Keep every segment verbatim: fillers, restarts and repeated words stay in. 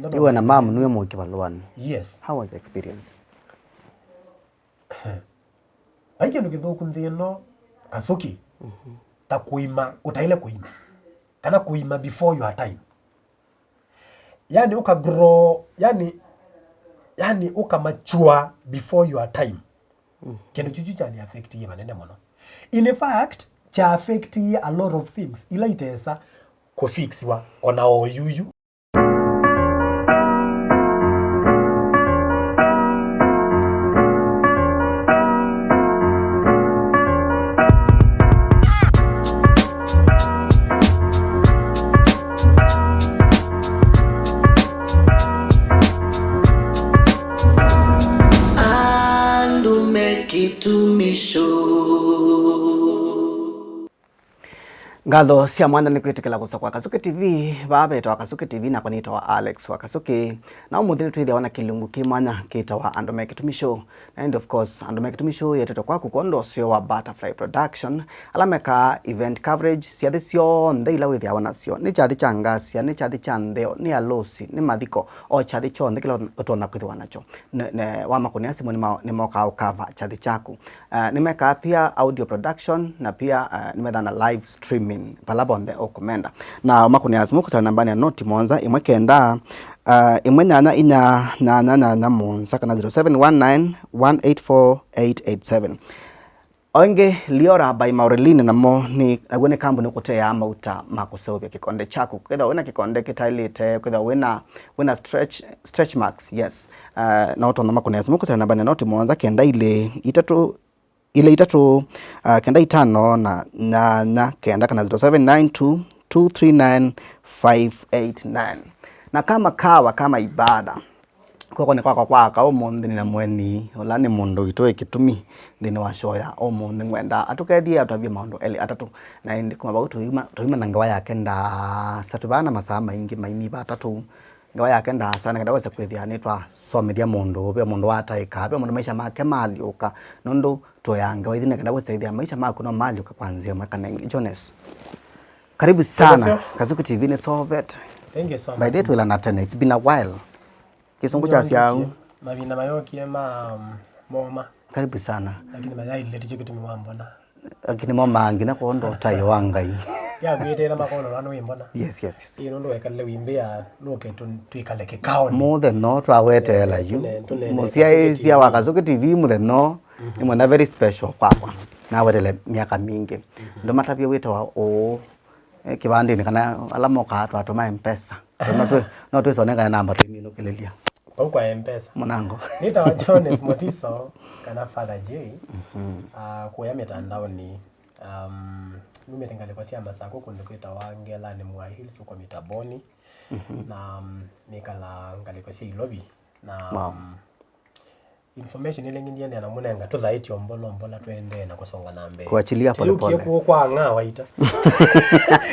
Iwe na mamu nĩwe mũĩ kĩvalũanĩ. Yes. How was the experience? Vai kĩndũ kĩthũku nthĩ ĩno, Kasuki, ta kũima ũtaĩle kũima, kana kũima before your time. Yani ũka grow, yani, yani ũka mature before your time. Kĩndũ kyu kyu kyani affectie vanene mũno. In fact, kya affectie a lot of things ila itesa kũfixiwa ona o yuyu. Andũ me kĩtumisho. Ngatho sya mwanya nĩ kwĩtĩkĩla kũsa kwa Kasuki T V. Vaa vetawa Kasuki T V, nakwa nĩtawa Alex wa Kasuki. Na ũmũnthĩ nĩtwĩthĩawa na kĩlungu kĩ mwanya kĩtawa Andũ me Kĩtumi Show. Na ĩndĩ of course, Andũ me Kĩtumi Show yĩetetwe kwaku kwondũ wa ũseo wa Butterfly Production, ala mekaa event coverage, syathĩ syonthe ila wĩthĩawa nasyo. Nĩ kyathĩ kya ngasya, nĩ kyathĩ kya ntheo, nĩ alũsi, nĩ mathiko, o kyathĩ kyonthe kĩla ũtonya kwĩthĩwa nakyo. Ne, ne, wamakũnĩa simũ nĩma-, nĩmokaa ũkava kyathĩ kyaku. Uh, nĩmekaa pia audio production na pia, uh, nĩmethaa na live streaming vala vonthe ũkũmenda. Na makũnĩa simũ kũsala nambanĩ ya noti mũonza ĩmwe kenda, uh, ĩmwe nyanya inya nyanya nyanya mũonza kana zero seven one nine one eight four eight eight seven. O ĩngĩ, Liora by Maureen namo nĩ, naw'o nĩ kambuni ũkũteaa mauta ma kũseũvya kĩkonde kyaku. Kwĩthĩwa wĩna kĩkonde kĩtaĩlĩte, kwĩthĩwa wĩna, wĩna stretch, stretch marks, yes. Uh, no ũtonya makũnĩa simũ kũsala nambanĩ ya noti mũonza kenda ilĩ itatũ, ilĩ itatũ, uh, kenda itano na nyanya kenda kana zero seven nine two two three nine five eight nine. Na kama kawa kama ibada. Kw'oko nĩ kwakwa kwa aka ũmũnthĩ nĩ na mũeni, ũla nĩ mũndũ witũ wĩ kĩtumi nthĩnĩ wa show ya ũmũnthĩ. Ngwenda atũkethye atũavye maũndũ elĩ atatũ, na ĩndĩ kuma vau tũima, tũima na ngewa yake ndaasa. Twĩ vaa na masaa maingĩ mainyiva atatũ. Ngewa yake ndaasa, na kenda wese kwĩthĩa nĩtwasomethya mũndũ, ve mũndũ wataĩka, ve mũndũ maisha make malyũka, nũndũ tũya ngewa ithi, na kenda wese ĩthĩa maisha maku no malyũka kwa nzĩa ĩmwe kana ĩngĩ. Jones, karibu sana. Kasuku T V nĩ Sovet. Thank you so much. By the way, twĩlana tene, it's been a while. Kĩsũngũ kyasya au. Mavinda mayũkie ma, mm, moma. Karibu sana. Lakini mayailile tikyo kĩtumi wambona. Lakini momaa nginya kwondũ ũtaĩ wa Ngai. Yakwĩtĩĩla makono vano wĩmbona. Yes, yes. Ĩ nũndũ wekalile wĩmbĩa nũke tũ-, twĩkale kĩkaonĩ. Mũthenya twaweteela yu. Tũne-, tũne-, mũsyaĩĩsya wa Kasuku T V mũthenya nĩ mwena very special kwakwa. Nawetele myaka mingĩ. Ndũmatavye wĩtawa ũũ, eh, kĩvandĩnĩ kana ala mokaa twatũma mpesa. No twĩ-, no twĩsonengane namba tũiminũkĩlĩlya. Vau kwa Mpesa. Mũnango. Nĩtawa Jones Motiso kana Father J. Ah, kũya mĩtandaonĩ. Um, numĩte ngalĩko sya Masakũ kũndũ kwĩtawa Ngelanĩ Mua Hills huko Mitaboni. Na, um, nĩkalaa ngalĩko sya Ilovi. Na, wow, um, information ĩla ĩngĩ ndiendeea na mũnenga, tũthaĩtye ombola ombola, tũendee na kũsonga na mbee. Kuachilia pole pole. Kũũ kwa Ng'aa Waita.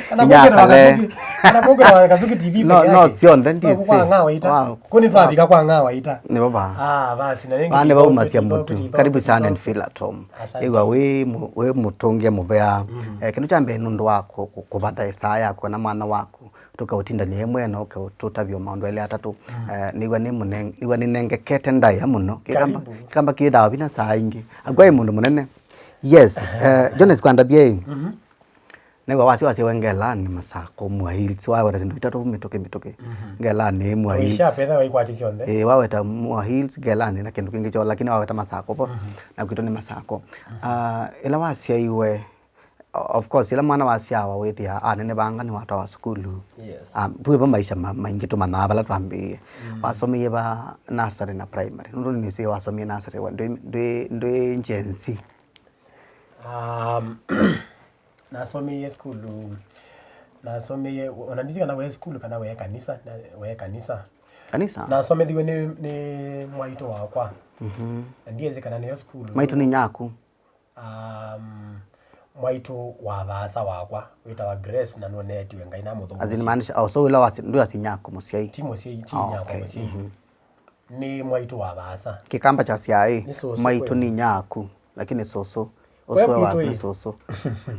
Kana kũkĩra wa Kasuki, kana kũkĩra wa Kasuki T V. No, peke yake. No, syonthe ndisi. Kũũ kwa Ng'aa Waita. Wow. Kũnĩ twavika kwa Ng'aa Waita. Nĩ vava. Ah, basi, na ĩngĩ vaa nĩ vaumasya mũtu. Karibu sana and feel at home. Asante. Ĩw'a wĩ mũ-, wĩ mũtũngĩe mũvea. Eh, kĩndũ kya mbee nũndũ wa kũ-, kũ-, kũvatha ĩsaa yaku na mwana waku. Tũkaũtindania ĩmwe na ũkaũtũtavya maũndũ elĩ atatũ. Eh, nĩw'a nĩ mũneng-, nĩw'a nĩnengekete ndaĩa mũno. Kĩkamba, karibu. Kĩkamba kĩĩthaa vinya saa ingĩ. Akwai mũndũ mũnene. Yes, eh, Jones kwandavya ĩ. Nĩw'a wasya wasya we Ngelanĩ Masakũ, Mua Hills, waweta syĩndũ itatũ mĩtũkĩ mĩtũkĩ. Ngelanĩ, Mua Hills. Waisha petha waikwati syonthe. Eh, waweta Mua Hills, Ngelanĩ na kĩndũ kĩngĩ kyoo, lakini waweta Masakũ vo. Na kwitũ nĩ Masakũ. Ah, ĩla wasyaiwe, O-, of course, ĩla mwana wasyawa wĩthĩaa anenevanga nĩwatawa sukulu. Yes. Um, twĩ va maisha ma-, maingĩ tũmanyaa vala twambĩĩe. Wasomeie va nursery na primary? Nũndũ nĩnĩsĩ wasomie nursery, wa-, ndwĩ, ndwĩ, ndwĩ Gen Z. Um, nasomeie sukulu, nasomeie, ona ndisi kana we sukulu kana we kanisa, na, we kanisa. Kanisa? Nasomethiwe nĩ, nĩ mwaitũ wakwa. Na ndiesi kana nĩyo sukulu. Mwaitũ nĩ nyaku? Um, mwaitũ wa vaasa wakwa wĩtawa Grace, na nũneetiwe Ngai namũthũkũsya. As in, maanisha, oh, so ĩla wasi-, ndwĩasya nyako mũsyai? Ti mũsyai, ti nyakwa mũsyai. Nĩ mwaitũ wa vaasa. Kĩkamba kyasya ĩ, mwaitũ nĩ nyaku, lakini sũsũ. Ũswe waku nĩ sũsũ.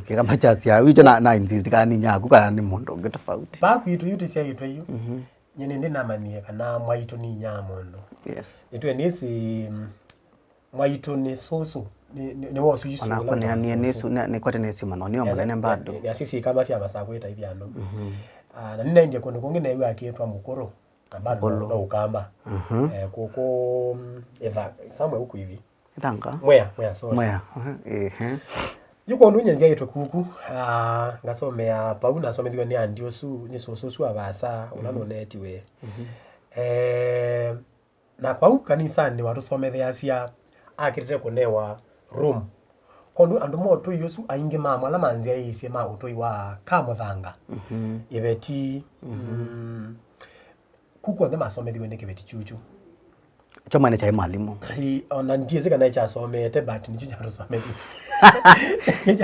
Kĩkamba kyasya ĩ, wĩkyo na, na insist kana nĩ nyaku kana nĩ mũndũ ũngĩ tofauti. Vaa kwitũ yu tũsyaĩtwe yu. Nyie nĩndĩ namanyie kana mwaitũ nĩ inyia mũndũ. Yes. Nĩtwĩe nĩsĩ, mm, mwaitũ nĩ sũsũ, nĩ, nĩ, nĩ wosu isu. Ona ũla kũneanie ũtwaa nĩsu, sũsũ. Nĩ, nĩkwete nĩsu manoni o mũnene bado. Nĩasisye ikamba sya masaa kwĩta ithi andũ. Mhm. Ah, na nĩnaendie kũndũ kũngĩ neew'a akĩtwa mũkũrũ. Na bado no, no ũkamba. Mhm. Eh, kũkũ, mm, ĩtha, somewhere huku hivi. Ĩthanga? Mwea, Mwea, sorry. Mwea. Mhm. Ehe. Yu kũndũ nyie nzyaĩtwe kuku, ah, ngasomea pau, nasomethĩwe nĩ andi ũsu, nĩ sũsũ ũsu wa vaasa, ũla nũnetiwe. Mhm. Eh, na pau kanisanĩ watũsometheasya, akĩtĩte kũnewa room. Kwoou andũ ma ũtũi ũsu aingĩ mamo ala manzyaĩĩsye ma ũtũi wa Kamũthanga, mhm, Iveti, mhm, mm, Kuku onthe masomethiw'e nĩ kĩveti kyukyu. Kyo mwene kyaĩ mwalimũ. Ĩ, ona ndiĩsĩ kana kyasomete, but nĩkyo kyatũsomethisye.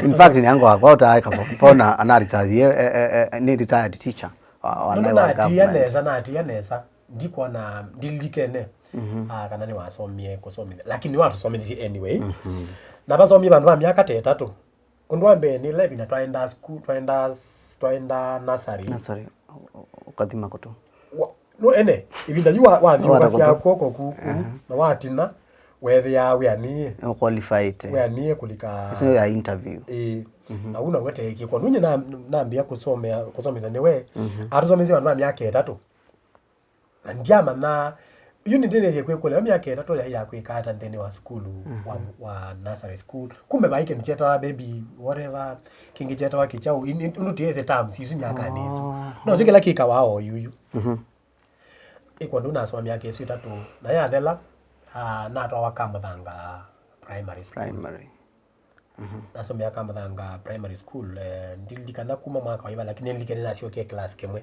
In fact, nĩ ango wakwa ũtaĩ kavona anaritathie, eh, eh, eh, nĩ retired teacher wa, wa, no, no, wa natia government. Nesa, natia nesa. Ndikwona, ndilikene, mhm, ah, kana nĩwasomie kũsomithia. Lakini nĩwatũsomethisye anyway. Mhm. Na vasomie vandũ va myaka ta ĩtatũ. Ũndũ wa mbee nĩ Levi na twaendaa sukulu, twaendaa, twaendaa nursery. Nursery, ũ-, ũ-, ũkathima kũtũ. Wa-, no, ene, ĩvinda yu wa-, wathiũkasya kw'oko kuku, aha, na watina, weethĩaa wĩanĩe. Nĩ qualified. Wĩanĩe kũlika. Isu ya interview. Ĩĩ. Mhm. Na ũu naw'o teekie. Kwa nunye na-, nambia kũsomea, kũsomethya nĩwe. Mhm. Atũsomethie vandũ va myaka ĩtatũ. Na ndyamanya, yu nĩndĩnĩsye kwĩkũlya, yo myaka ĩtatũ yaĩ ya kwĩka ata nthĩnĩ wa sukulu, mhm, wa, wa nursery school. Kumbe vai kĩndũ kyetawa baby, whatever, kĩngĩ kyetawa kĩkyaũ, in-, in-, ũndũ tũyĩsĩ terms isu myakanĩ isu. Oh. No kyo kĩla kĩkawa o yuyu. Mhm. Ĩkwa ndũ nasoma myaka ĩsu ĩtatũ, na yathela, ah, natwawa Kamũthanga Primary School. Primary. Mhm. Nasomea Kamũthanga Primary School, eh, ndilikana kuma mwaka wa iva, lakini nĩlikene nasyokie class kĩmwe.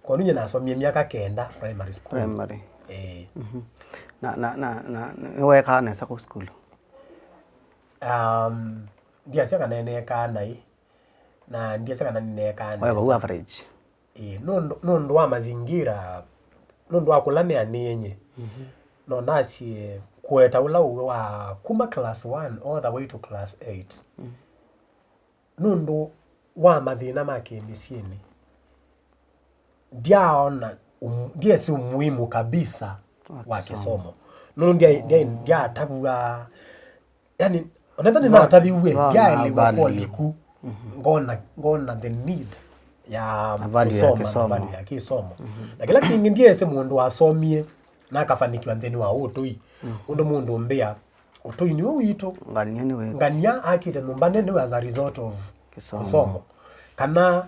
Kwoou nyie nasomie myaka kenda primary school. Primary. Eh. Mhm. Na, na, na, na, nĩweekaa nesa kũu sukulu? Um, ndiasya kana neekaa naĩ, na ndiasya kana nĩneekaa nesa. Waĩ vau average? Ĩĩ, nũndũ, nũndũ wa mazingira, nũndũ wa kũla nĩanĩie nyie, mhm, no nasye kũeta ũla ũw'o wa kuma class one all the way to class eight. Mm. Nũndũ wa mathĩna ma kĩmĩsyĩnĩ, ndyaona um-, ndyesĩ umuhimu kabisa wa kĩsomo. Nũndũ ndya-, ndya-, ndyatavw'a Yani, onetha nĩnataviw'e, ndyaelewa kwa liku, ngona, ngona the need ya kũsoma na value ya kĩsomo. Na kĩla kĩngĩ, ndyesĩ mũndũ wasomie na akafanikiwa nthĩnĩ wa ũtũi. Ũndũ mũndũ ũmbĩa, ũtũi nĩw'o witũ. Ngania nĩwe. Ngania akĩte nyũmba nene as a result of kĩsomo. Kana,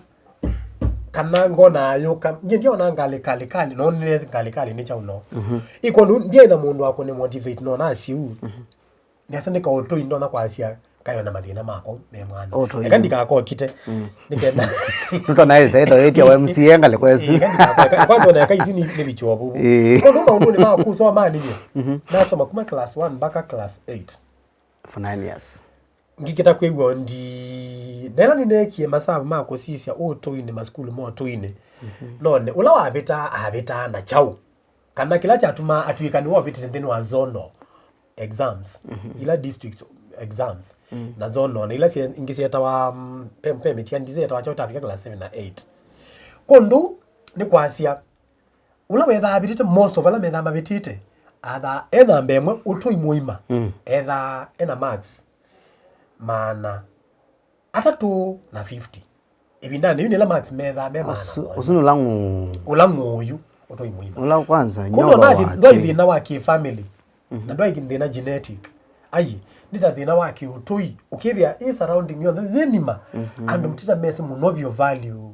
kana ngona ayũka. Nyie ndiona ngalĩ kalĩ kalĩ, no nĩnesi ngalĩ kalĩ nĩ kyaũ no. Ĩkũndũ, ndyaĩ na mũndũ wa kũnĩ motivate, no nasye ũu. Nĩasa nĩ kaũtũi ndonya kwasya kayo na mathĩna makwa me mwana. Ũtũi. Eka ndikakokite. Nĩkenda. Nũtona ĩsa ĩtho ĩtia wa M C A ngalĩ kwesu. Eka ndikakokite. Kwanza ona eka isu nĩ, nĩ vichwa vuvu. Ĩĩ. Kũndũ maũndũnĩ ma kũsoma nĩnyo. Nasoma kuma class one mpaka class eight. For nine years. Ngĩkĩta kwĩw'a ndi. Nela nĩneekie masavu ma kũsisya ũtũinĩ, masukulu ma ũtũinĩ. None, ũla wavĩtaa, avĩtaa na kyaũ? Kana kĩla kyatumaa atw'ĩka nĩwe ũvĩtĩte nthĩnĩ wa zonal exams, ila district exams, na zonal, na ila sye-, ingĩ syetawa, mm, pe, pe mĩtiani ndisĩ yetawa kyaũ, ũtavika class seven na eight. Kũndũ nĩ kwasya, ũla wethaa avĩtĩte, most of ala methaa mavĩtĩte, athaa e namba ĩmwe ũtũi mũima, ethaa ena marks maana atatũ na fifty. Ĩvindanĩ yĩu nĩla marks methaa me maana. Ũsu, ũsu nĩ ũla ng'ũũ. Ũla ng'ũũ yu, ũtũi mũima. Ũla kwanza, kumbe nyoka onasi wa ndwai thĩna wa kĩ-family, na ndwai thĩna genetic. Ai, nĩ ta thĩna wa kĩ-ũtũi. Ũkĩthĩa ĩ surrounding yonthe yĩnima, andũ mtita mese mũno vyũ value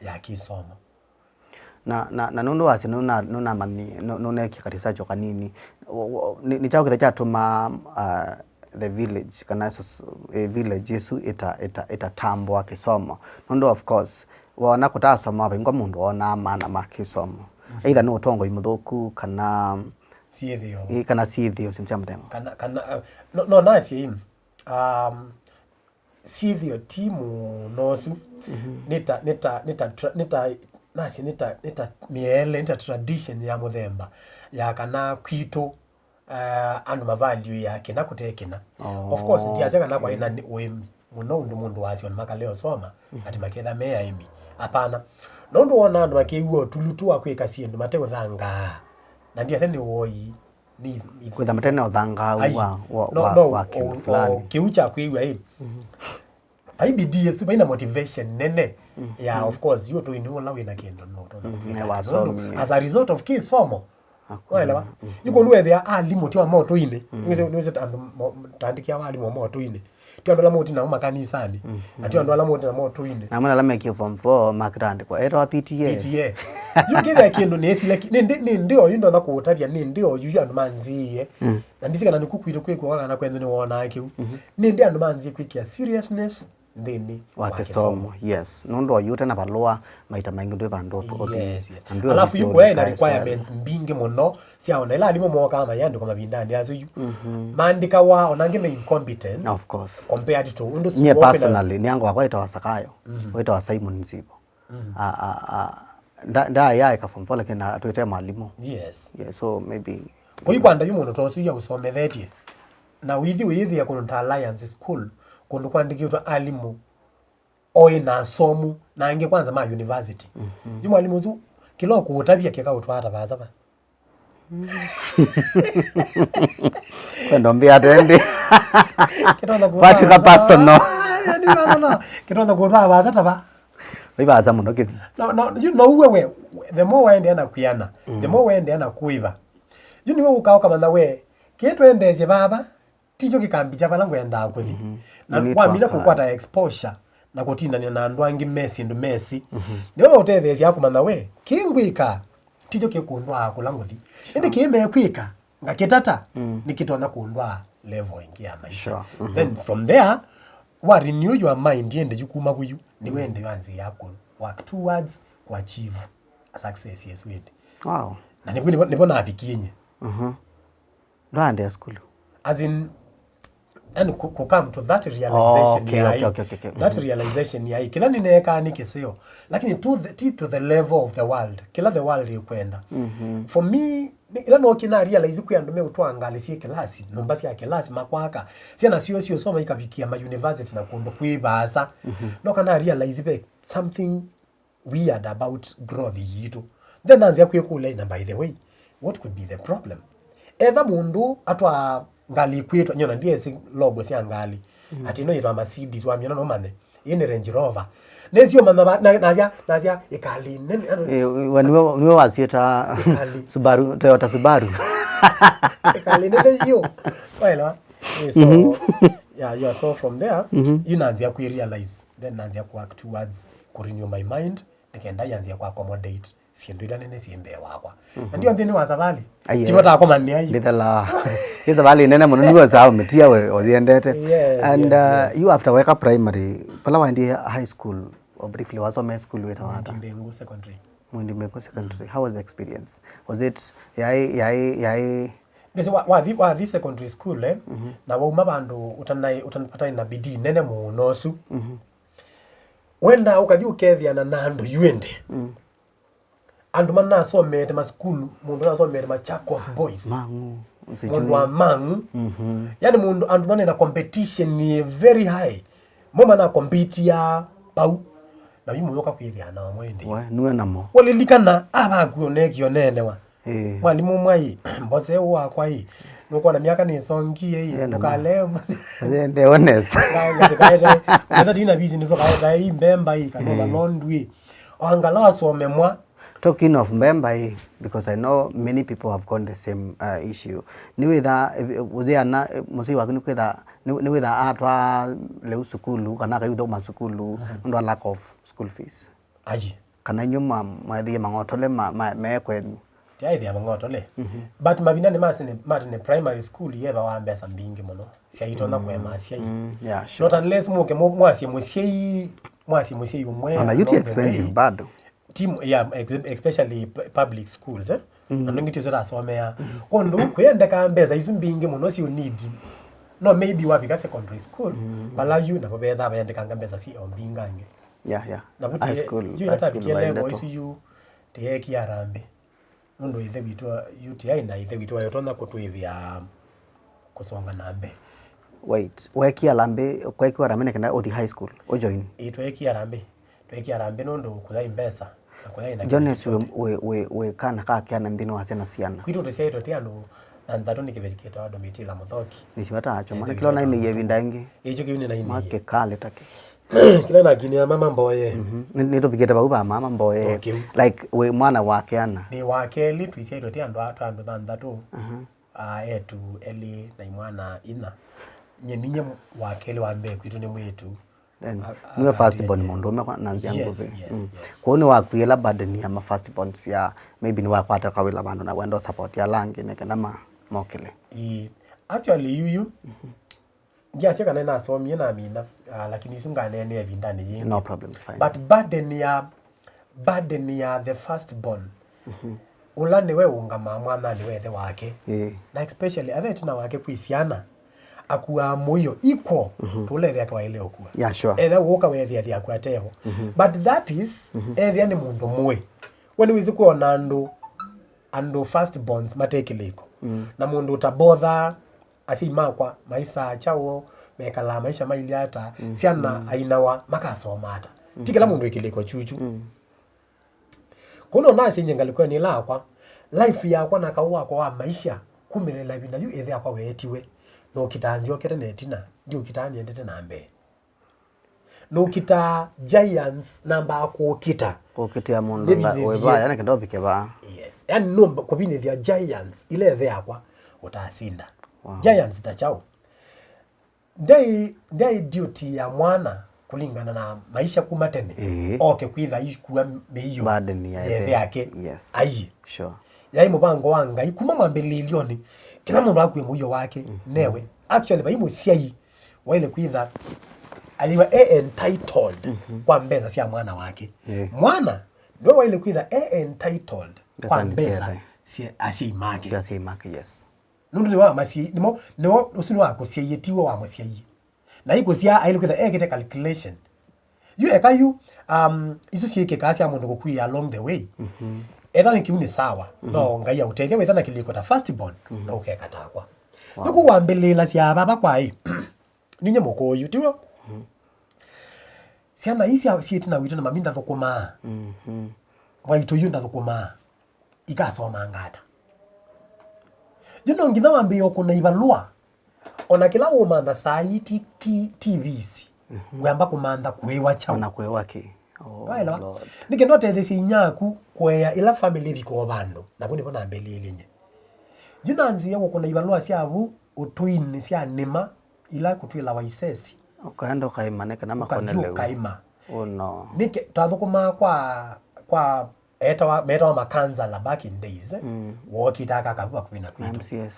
ya kĩsomo. Na, na, na nũndũ wasya nũna-, nũnamanyie, nũ-, nũneekie ka research o kanini, wo-, wo-, nĩ, nĩ kyaũ kĩtha kyatũmaa, ah, the village, kana soc-, eh, village ĩsu ĩta-, ĩta-, ĩtatambũa kĩsomo? Nũndũ of course, woona kũtasoma, vaingwa mũndũ wonaa maana ma kĩsomo. Either nĩ ũtongoi mũthũku, kana syĩthĩo. Ĩ, kana syĩthĩo, syĩndũ sya mũthemba. Kana, kana, uh, no, no nasye, um, syĩthĩo ti mũno ũsu. Nĩ ta, nĩ ta, nĩ ta tra-, nĩ ta, nasye nĩ ta, nĩ ta mĩele, nĩ ta tradition ya mũthemba ya kana kwitũ, eh, andũ mavaluĩaa kĩna kũte kĩna. Of course, ndiasya kana kwaĩ na nĩ ũĩmi mũno ũndũ mũndũ wasya ona makale ũsoma, ati maketha me aĩmi. Apana. Nũndũ wona andũ makĩw'a ũtulutu wa kwĩka syĩndũ mateũthangaa, na ndiasya nĩ woi, nĩ Kwĩtha mate na ũthangaau Ai, wa, wa, no, wa, no, wa kĩndũ o- fulani. O kĩu kya kwĩw'a ĩ, vai bidii ĩsu, vai na motivation nene ya, of course, yu ũtũinĩ ũla wĩna kĩndũ no ũtonya kũtwĩka nĩ atĩ. Nũndũ wasomie. As a result of kĩsomo, waelewa? Yu kũndũ wethĩa alimũ ti wa motũinĩ. Nĩwĩsĩ, nĩwĩsĩ andũ mo- tandĩkĩa wa alimũ wa motũinĩ. Ti andũ ala moti namo makanisanĩ. Na ti andũ ala moti namo ũtũinĩ. Na amwe ala mekie form four makĩtandĩkwa etawa P T A. P T A. Yu kĩthĩa kĩndũ nĩsile ki- nĩ ndi- nĩ ndi oyu ndona kũũtavya, nĩ ndi oyu yu andũ manziie. Na ndisi kana nĩku kwitũ kwĩkw'a kana kwenyu nĩwonaa kĩu. Nĩ ndi andũ manzie kwĩkĩa seriousness nthĩnĩ wa kĩsomo. Yes, nũndũ oyu ũte na valũa maita maingĩ ndwĩ vandũ ũtũ- ũthi. Yes, yes. Na ndwĩ Alafu ofisi yu ũyũ kũyaĩ na ĩkae swali. Requirements mbingĩ mũno sya ona ila alimũ mokaa mayandĩkwa mavindanĩ asu yu. Maandĩkawa ona angĩ me incompetent Of course. Compared to ũndũ Niĩ Smoke na personally, nĩ angu wakwa wĩtawa Sakayo, wĩtawa Simon Nzivo. A- a- a- nda- ndaaĩaĩka form four lakini na- atwĩte mwalimũ. Yes. Yeah, so maybe Kũi kwanda yu mũndũ ta ũsu ya ũsomethetye. Na ũithi ũyĩthĩa kũndũ ta Alliance School, kũndũ kwandĩkĩtwe alimũ oĩ na asomu, na angĩ kwanza ma university. Yu mwalimũ ũsu, kĩla ũkũũtavya kĩkaũtwaa ta vaasa va. Kwenda mbia tendi. Kĩtonya kũũtwaa Kwatika vaasa va. Personal. Ah, yani personal. Kĩtonya kũũtwaa vaasa ta va. Vai vaasa mũno kĩthi. No, no, you know, we, we, the more waendeea na kwiana, the more waendeea na kuiva. Yu nĩwe ũkaa ũkamanya we, kĩĩ twendeesye vava, tikyo kĩkambikya vala ngwendaa kũthi. Na wamina kũkwata exposure na kũtindania na andũ angĩ me syĩndũ mesi, nĩwe ũtetheesya kũmanya we, kĩĩ ngwĩka, tikyo kĩkũndwaa kũla ngũthi. Ĩndĩ kĩĩ mekwĩka, ngakĩtata, nĩkĩtonya kũndwaa level ĩngĩ ya maisha. Sure. Then from there, wa renew your mind, ĩndĩ yu kuma kuyu, nĩwe ĩndĩ wanzĩĩa kũ work towards kũ achieve a success yesu ĩndĩ. Wow. Na nĩvo, nĩvo, nĩvo navikie nye. Ndwaendea sukulu? As in, yani ku, ku come to that realization. Oh, okay, ya okay, okay, okay, okay. That realization ya kĩla nĩneekaa nĩ kĩseo, lakini to the, ti to the level of the world, kĩla the world ĩkwenda. For me, nĩ- ĩla nokie na realize kwĩ andũ meũtwaa ngalĩ syĩ kĩlasi, nyũmba sya kĩlasi makwaka, syana syoo siũsoma ikavikia ma university na kũndũ kwĩ vaasa. Noka na realize ve something weird about growth yitũ. Then nanzĩa kwĩkũlya, na by the way, what could be the problem? Etha mũndũ atwaa ngalĩ kwĩtwa, nyona ndiesi logo sya ngalĩ, ati ĩno yĩtwa Mercedes, wamyona no manye, ĩĩ nĩ Range Rover. Nĩsio manya ba- na- nasya, nasya ĩkalĩ nene, ano, Eh, we niwe niwe wasyĩta Ĩkalĩ. Subaru, Toyota Subaru. Ĩkalĩ nene yu. Waelewa? Eh, so, yeah, yeah, so from there, yu nanzĩa kwĩ realize, then nanzĩa ku work towards ku renew my mind, nĩkenda yanzĩa ku accommodate syĩndũ ila nene syĩ mbee wakwa. Na ndio nthĩnĩ wa savalĩ. Aiye. Tivo takomanĩa yu. Ndithela. Ĩ savalĩ nene mũno nĩwe saa ũmĩtia we ũyendete. Yes, and yes, uh, yes. You after weka primary, pala waendie high school, or briefly wasomea school wĩtawa ata? Mwindi Mbingu Secondary. Mwindi Mbingu Secondary. How was the experience? Was it, yaĩ, yaĩ, yaĩ Nĩsĩ wa- wathi wathi secondary school, eh, na wauma vandũ ũtanaĩ- ũtan- ũtanĩ na bidii nene mũno ũsu. Wendaa ũkathi ũkethĩana na andũ yu ĩndĩ. Andũ manasomete masukulu, mũndũ anasomete Machakos Boys. Mang'u, sijui. Mũndũ wa Mang'u. Yani mũndũ, andũ mane na competition ni very high. Mo mana compete ya pau. Na yu mũyoka kwĩthĩa nao mwendi. We, nue namo. Walilikana abaku oneki oneenewa. Eh. Mwalimũ mwai, mbose ũũ wakwa ĩ. Nũkwona myaka nĩsongie ĩ. Enda ma- Ndũkalema. Ndeonesa. Ngatikaete. Ngatha tina bizi nĩtũkaeta ĩ mbemba ĩ, kana malondwi. Wangala wasome mwa. Talking of mbemba ĩ, because I know many people have gone the same uh, issue. Nĩwĩtha, ũthĩana, mũsei waku nĩkwĩtha, nĩwĩtha atwa lĩu sukulu, kana akaiũthoma sukulu, nũndũ wa lack of school fees. Aji. Kana inyu mwa- mwaethie mang'otole ma- ma- me kwenyu? Tyaethia mang'otole. But mavindanĩ ma sene- ma tene primary school yevawa mbesa mbingĩ mũno. Syaitonya kũema asyai. Mm, yeah, sure. Not unless mũke mũ- mwasye mũsyai, mwasye mũsyai ũmwe. Ona yu ti along the expensive way. Bado. Team, yeah, ex- especially pu- public schools, eh? Andũ aingĩ tiũsyo tasomea. Kũndũ kwĩendeka mbesa isu mbingĩ mũno si need. No maybe wavika secondary school, vala yu navo vethaa vaendekanga mbesa si o mbingangĩ. Yeah, yeah. Na vuti high school, yu high school yatavikie level isu yu tĩyeekie harambĩ. Nũndũ ĩthe witũ wa U T I na ĩthe witũ wa ũtonya kũtwĩthĩa kũsonga na mbee. Wait, weekie harambĩ, kwekiwa harambĩ nĩ kenda ũthi high school, ũjoin? Ĩĩ, tweekie harambĩ. Tweekie harambĩ nũndũ kũyaĩ mbesa. Na kũyaĩ na kĩndũ Jones wĩ, chochote. Wĩ, wĩ, wĩ kana ka kĩana nthĩnĩ wa syana siana. Kwitũ tũsyaĩtwe tĩ andũ thanthatũ nĩ kĩveti kĩtawa Domitila Mũthoki. Nĩsyo ata acho, eh, mwana kĩla nainĩie ĩvinda ĩngĩ. Ĩkyo kĩu nĩnainĩie. Makĩkalĩ take. Kĩla nakinĩa mama mboye. Mhm. Nĩ, nĩtũvikĩte vau va mama mboye. Okay. Like, wĩ mwana wa kĩana. Nĩ wa kelĩ, tũisyaĩtwe tĩ andũ a-, twa andũ thanthatũ. Aha. Ah, etu elĩ na imwana inya. Nye ninye wa kelĩ, wa mbee kwitũ nĩ mwĩĩtu. Then, a-, nĩwe first born mũndũũme kwa na nzĩa ngũvĩ. Yes, yes, mm, yes. Kwoou nĩwakuĩla burden ya ma first borns ya maybe nĩwakwata kawĩla vandũ na wenda support ala angĩ nĩ kenda ma-, mokĩle. Ĩĩ. Actually, yuyu, mhm, ndiasya kana nasomie namina, ah, lakini isu nganeenea ĩvindanĩ yĩngĩ. No problem, it's fine. But burden ya, burden ya the first born, mhm, ũla nĩwe ũngamaa mwananĩ wa ĩthe wake. Ĩĩ. Na especially ave ĩtina wake kwĩ syana, akuaa mũio equal, mhm, tũla ĩthe wake waĩle ũkua. Yeah, sure. Ethĩa wũka weethĩa ĩthe aku atevo. Mhm. But that is, mhm, ethĩa nĩ mũndũ mũĩ. We nĩwĩsĩ kwona andũ, andũ first borns mate kĩlĩko. Mm. Na mũndũ ũtabothaa, asyai makwa maisaa kyaũ, mekalaa maisha mailye ata, mm, syana, mm, ainawa makasoma ata. Ti kĩla, mm, mũndũ wĩ kĩlĩko kyuchu. Mm. Kwoou no nasye nyie ngalĩkonĩ ĩla yakwa, life yakwa na kaũ wakwa wa maisha, kumĩlĩla ĩvinda yu ĩthe wakwa weetiwe, nũkitaa nzyokete na ĩtina, ndiũkitaa nĩendete na mbee. Nũkitaa giants nambaa kũkita. Kũkitĩa mũndũ nga-, nĩvinĩthye wĩ vaa, yani kenda ũvike vaa. Yes. Yani nũmba kũvinĩthya giants ila ĩthe yakwa ũtasinda. Wow. Giants ta kyaũ? Ndyaĩ, ndyaĩ duty ya mwana kũlingana na maisha kuma tene. Ĩĩ. Oke kwĩtha aikua mĩio. Burden ya ya ĩthe. Ĩthe yake. Yes. Aiye. Sure. Yaĩ mũvango wa Ngai kuma mwambĩlĩĩlyonĩ. Kĩla mũndũ akue mũio wake, mhm, newe. Actually, vai mũsyai waĩle kwĩtha ayĩwa e entitled, mhm, kwa mbesa sya mwana wake. Ĩĩ. Mwana nĩwe waĩle kwĩtha e entitled kwa mbesa, mbesa sya asyai make. Sya asyai make, yes. Nũndũ nĩwe wamasyai-, nĩmo, nĩwe, ũsu nĩwakũsyaie, tiwe wamũsyaie. Na ikũsyaa aĩle kwĩtha ekĩte calculation. Yu eka yu, um, isu syĩkĩkaa sya mũndũ kũkuĩa along the way. Mhm. Etha nĩ kĩu nĩ sawa. Mhm. No Ngai aũtethya wĩtha na kĩlĩko ta first born, mhm, na ũkeka takwa. Wow. Nĩkũ wambĩlĩĩlasya vava kwaĩ. Ninye mũkũũ yu, tiw'o? Mhm. Syana ii sya, syĩ ĩtina witũ na mami ndathũkũmaa. Mhm. Mwaitũ yu ndathũkũmaa. Ikasomanga ata? Yu no nginya wambĩĩe ũkũna ivalũa. O na kĩla ũũmantha saa ii ti, ti, T Vs. Mhm. Wĩamba kũmantha kũĩwa kyaũ. Ona kũĩwa kĩ? Oh, waelewa? Lord. Nĩ kenda ũtetheesye inyia aku kũea ĩla family ĩvika o vandũ. Navu nĩvo nambĩlĩĩlye nye. Yu nanzĩe kũkũna ivalũa sya vu ũtũinĩ sya nĩma ila kũtwĩlawa isesi. Ũkaenda ũkaima nĩ kana makone lĩu. Ũkathi ũkaima. Oh, no. Nĩke, twathũkũmaa kwa, kwa etawa, metawa makansala back in days, eh? Mm. Wookĩtaa kaka vu vakuvĩ na kwitũ. M C S.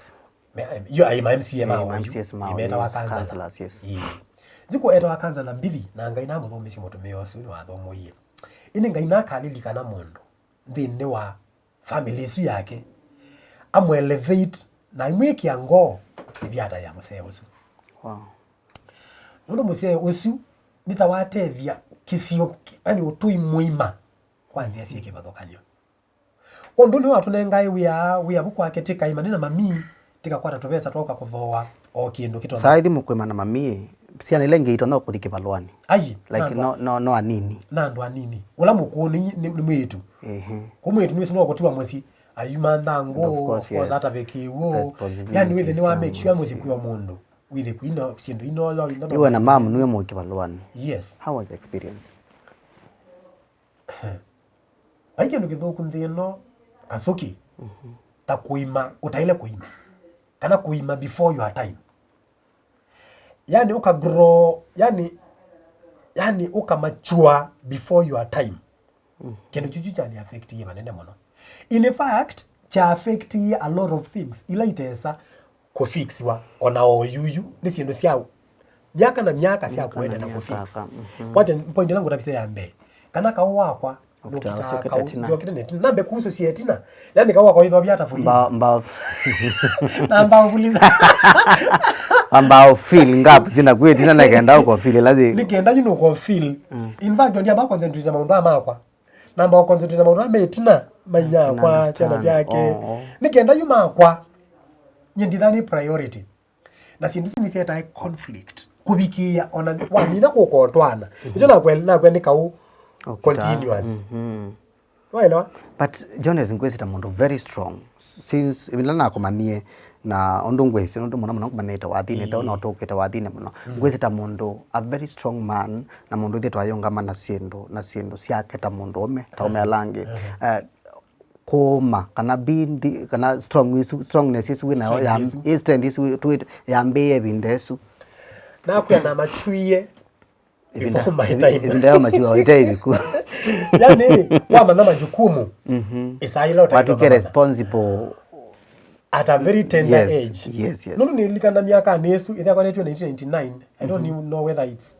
Me-, em, yo, ai, ma M C A ma oyu. Eh, ma M C S ma oyu, metawa yes, kansala. Councillors, yes. Ĩĩ. Yu kũ etawa kansala mbithi, na Ngai namũthũmĩsye mũtumĩa ũsu nĩwathomoie. Ĩndĩ Ngai nakalilikana mũndũ nthĩnĩ wa family ĩsu yake, amũelevate na aimwĩkĩa ngoo ĩvyata ya mũsee ũsu. Wow. Nũndũ mũsee ũsu nĩ ta watethya kĩsio, yani ũtũi mũima kwa nzĩa syĩ kĩvathũkany'o. Kwondũ nĩwe watũnengae wĩa, wĩa vu kwake tĩkaima nĩ na mami, tĩkakwata tũvesa twauka kũthooa o kĩndũ kĩtonya. Saa ithi mũkwĩma na mami, syana ila ingĩ itonya kũthi kĩvalũanĩ. Ai, like, na andũ no, no, no anini. Na andũ anini. Ũla mũkũũ nĩ, nĩ, nĩ mwĩĩtu. Ehe. Kũ mwĩĩtu nĩwĩsĩ no kũtiwa mũsyĩ, ayuma nthangũ, and of course, of course, yes, atavĩkĩw'o. Responsibilities. Yani wĩthĩ nĩ wa make sure mũsyĩ kwĩ o mũndũ. Wĩthĩ kwĩ na syĩndũ inoyo, ino. Iwe na mamu nĩwe mũĩ kĩvalũanĩ. Yes. How was the experience? Vai kĩndũ kĩthũku nthĩ ĩno, Kasuki, mhm, ta kũima ũtaĩle kũima, kana kũima before your time. Yani ũka grow, yani, yani ũka mature before your time. Mm. Kĩndũ kyu kyu kyani affectie vanene mũno. In fact, kya affectie a lot of things ila itesa kũfixiwa, ona o yuyu, nĩ syĩndũ sya myaka na myaka sya kũendeea na kũfix. Myaka na myaka, mhm. Kwate point ĩla ngũtavisye ya mbee, kana kaũ wakwa, nũkitaa kaũ, nzokete na ĩtina. Nambe kuhusu sya ĩtina. Yani kaũ wakwa ithovya ata fuliza. Mba, mba. Na mba fuliza. Amba feel ngap sina kwĩ ĩtina na kenda ũko feel ĩla thĩ. Nĩ kenda yu nũko feel. Mm. In fact, ndiamba concentrate na maũndũ aa makwa. Namba concentrate na maũndũ ala me ĩtina, mainyaa kwa syana syake. Oh, oh. Nĩ kenda yu makwa, nyie ndithaa nĩ priority. Na syĩndũ isu nĩsyetae conflict. Kũvikĩĩa ona wamina kũkotwana. Nĩkyo nakwĩa, nakwĩa nĩ kaũ continuous. Mhm. Waelewa? But Jones ngwĩsĩ ta mũndũ very strong. Since ĩvinda nakũmanyie na ũndũ ngwĩsĩ, nũndũ mũno mũno ngũmanyĩte wathinĩ, mm, no tũkĩte wathinĩ mũno. Mm. Ngwĩsĩ ta mũndũ a very strong man, na mũndũ ithe twayũngama na syĩndũ, na syĩndũ syake ta mũndũ ũme, ta ũme ala angĩ. Eh, kũũma, kana being the, kana strong isu, strongness isu wĩ nayo ya, strength isu, ĩ strength isu wĩ, twĩ, yambĩĩe ĩvinda ĩsu. Nakwĩa na machuie before my time. Ĩvinda ya machuo ĩte ĩviku. Yani, wamanya majukumu, mhm, ĩsaa yĩla ũtaĩtwe watuke mamanya. Responsible at a very tender, yes, age. Yes, yes. Nũndũ nĩlikana myakanĩ ĩsu, ĩthĩa kwanetwe nineteen ninety-nine. I don't, mhm, even know whether it's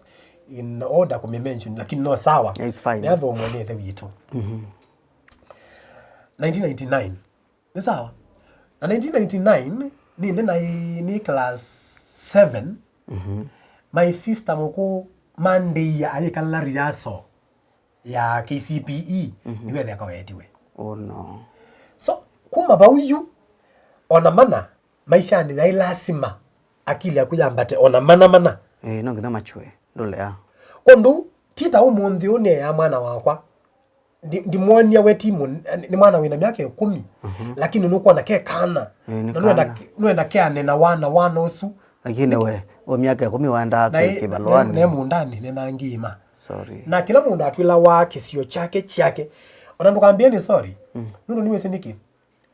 in order kũmĩmention, lakini no sawa. Yeah, it's fine. Nĩathomwe nĩ ĩthe witũ. Mhm. Nineteen ninety-nine. Nĩ sawa. Na nineteen ninety-nine, nĩndĩ naĩ nĩ class seven, mhm, my sister mũkũũ mandĩia ayĩkala rehearsal ya K C P E, mhm, nĩwethĩa kawetiwe. Oh no. So, kuma vau yu, ona mana, maishanĩ yaĩ lasima akili yaku yambate, ona mana mana. Eh, no nginya machue, ndũlea. Kũndũ, ti ta ũmũnthĩ ũũ nĩea mwana wakwa, ndi-, ndimwonia we ti mũ-, nĩ mwana wĩna myaka ĩkũmi, mhm, lakini nũkwona ke kana. Eh, nĩ na nũenda kana. Nũenda keane na wana, wana ũsu. Lakini we, o myaka ĩkũmi waendaa na ĩ-, kĩvalũanĩ. Ne, ne mũndanĩ, nena ngĩma. Sorry. Na kĩla mũndũ atwĩlawa kĩsio kyake kyake. Ona ndũkambĩe nĩ sorry. Mm. Nũndũ nĩwĩsĩ nĩkĩ?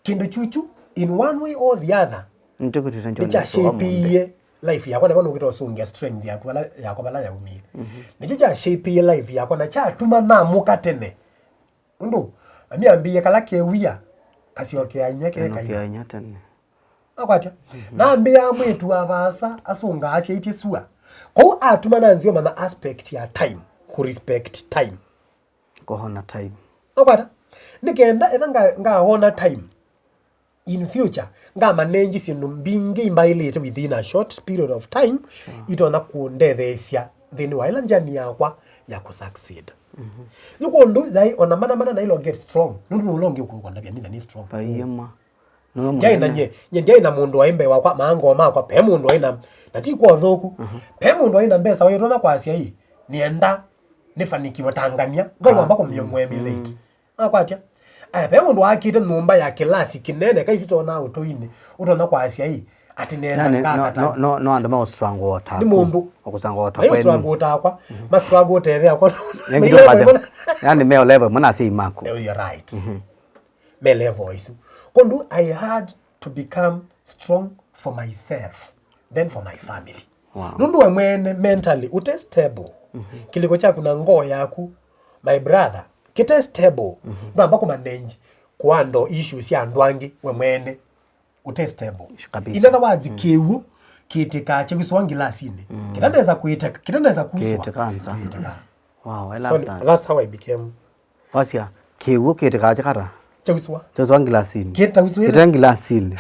Kĩndũ kyukyu, in one way or the other, nĩkyashapie life yakwa, na vau nũkĩta ũsũngĩa strength yaku vala, yakwa vala yaumie. Mhm. Nĩkyo kyashapie life yakwa na kyatuma namũka tene. Ũndũ, na nĩambĩie kala kewia, kasyokea inya ke kaima. Kasyokea inya tene. Akwatya? Mhm. Nambĩaa mwĩĩtu wa vaasa asũngaa asyaĩtye sua. Kwoou atuma nanzĩa ũmanya aspect ya time, kũ respect time. Kũhona time. Akwata? Nĩ kenda etha nga-, ngahona time in future, ngamanenji syĩndũ mbingĩ imbaĩlĩte within a short period of time, sure, itonya kũndetheesya nthĩnĩ wa ĩla njani yakwa ya kũ succeed. Mhm. Yu kũndũ yaĩ ona mana mana na ilo get strong. Nũndũ nũlongi ũkũkondavya nitha nĩ strong. Vaiĩmwa. Nĩwe ndyaĩ na mũnene. Nye, nye ndyaĩ na mũndũ waĩ mbee wakwa, maangoo makwa, pe mũndũ waĩ na, na ti kwa ũthũku. Mhm. Pe mũndũ waĩ na mbesa waĩ ũtonya kwasya ĩ, nĩenda nĩfanikiwe tangania, ndwaĩ wamba kũmĩemũemulate. Mm. Akwatya? Aya, pe mũndũ waakĩte nyũmba ya kĩlasi kĩnene, kaisi tonaa ũtũinĩ, ũtonya kwasya ĩ, atĩ nĩenda. Yani, no, ngakata. No, no, no andũ maũstrangwa ũtaku. Nĩ mũndũ. Ũkũstrangwa ũtaku. Maũstrangwa ũtakwa, mhm, mastrangwa ũtethea kwa. Nengĩ ndũkwasya. Yani, me o level ĩmwe na asyai maku. You're right. Mhm. Me level isu. Kũndũ I had to become strong for myself, then for my family. Wow. Nũndũ we mwene mentally ũte stable. Mhm. Kĩlĩko kyaku na ngoo yaku, my brother, kĩte stable. Mhm. Ndwamba kũmanenji kũandle issues sya andũ angĩ we mwene ũte stable. Kabisa. In other words, mm, kĩw'ũ kĩtĩkaa kyausũa ngilasinĩ. Mm. Kĩtanesa kwĩtĩka, kĩtanesa kuswa. Kĩtĩkaa nza. Kĩtĩkaa. Wow, I love that. So that's how I became. Wasya, kĩw'ũ kĩtĩkaa kyakata? Kyausũa. Kyausũa ngilasinĩ. Kĩtauswĩte. Kĩte ngilasinĩ.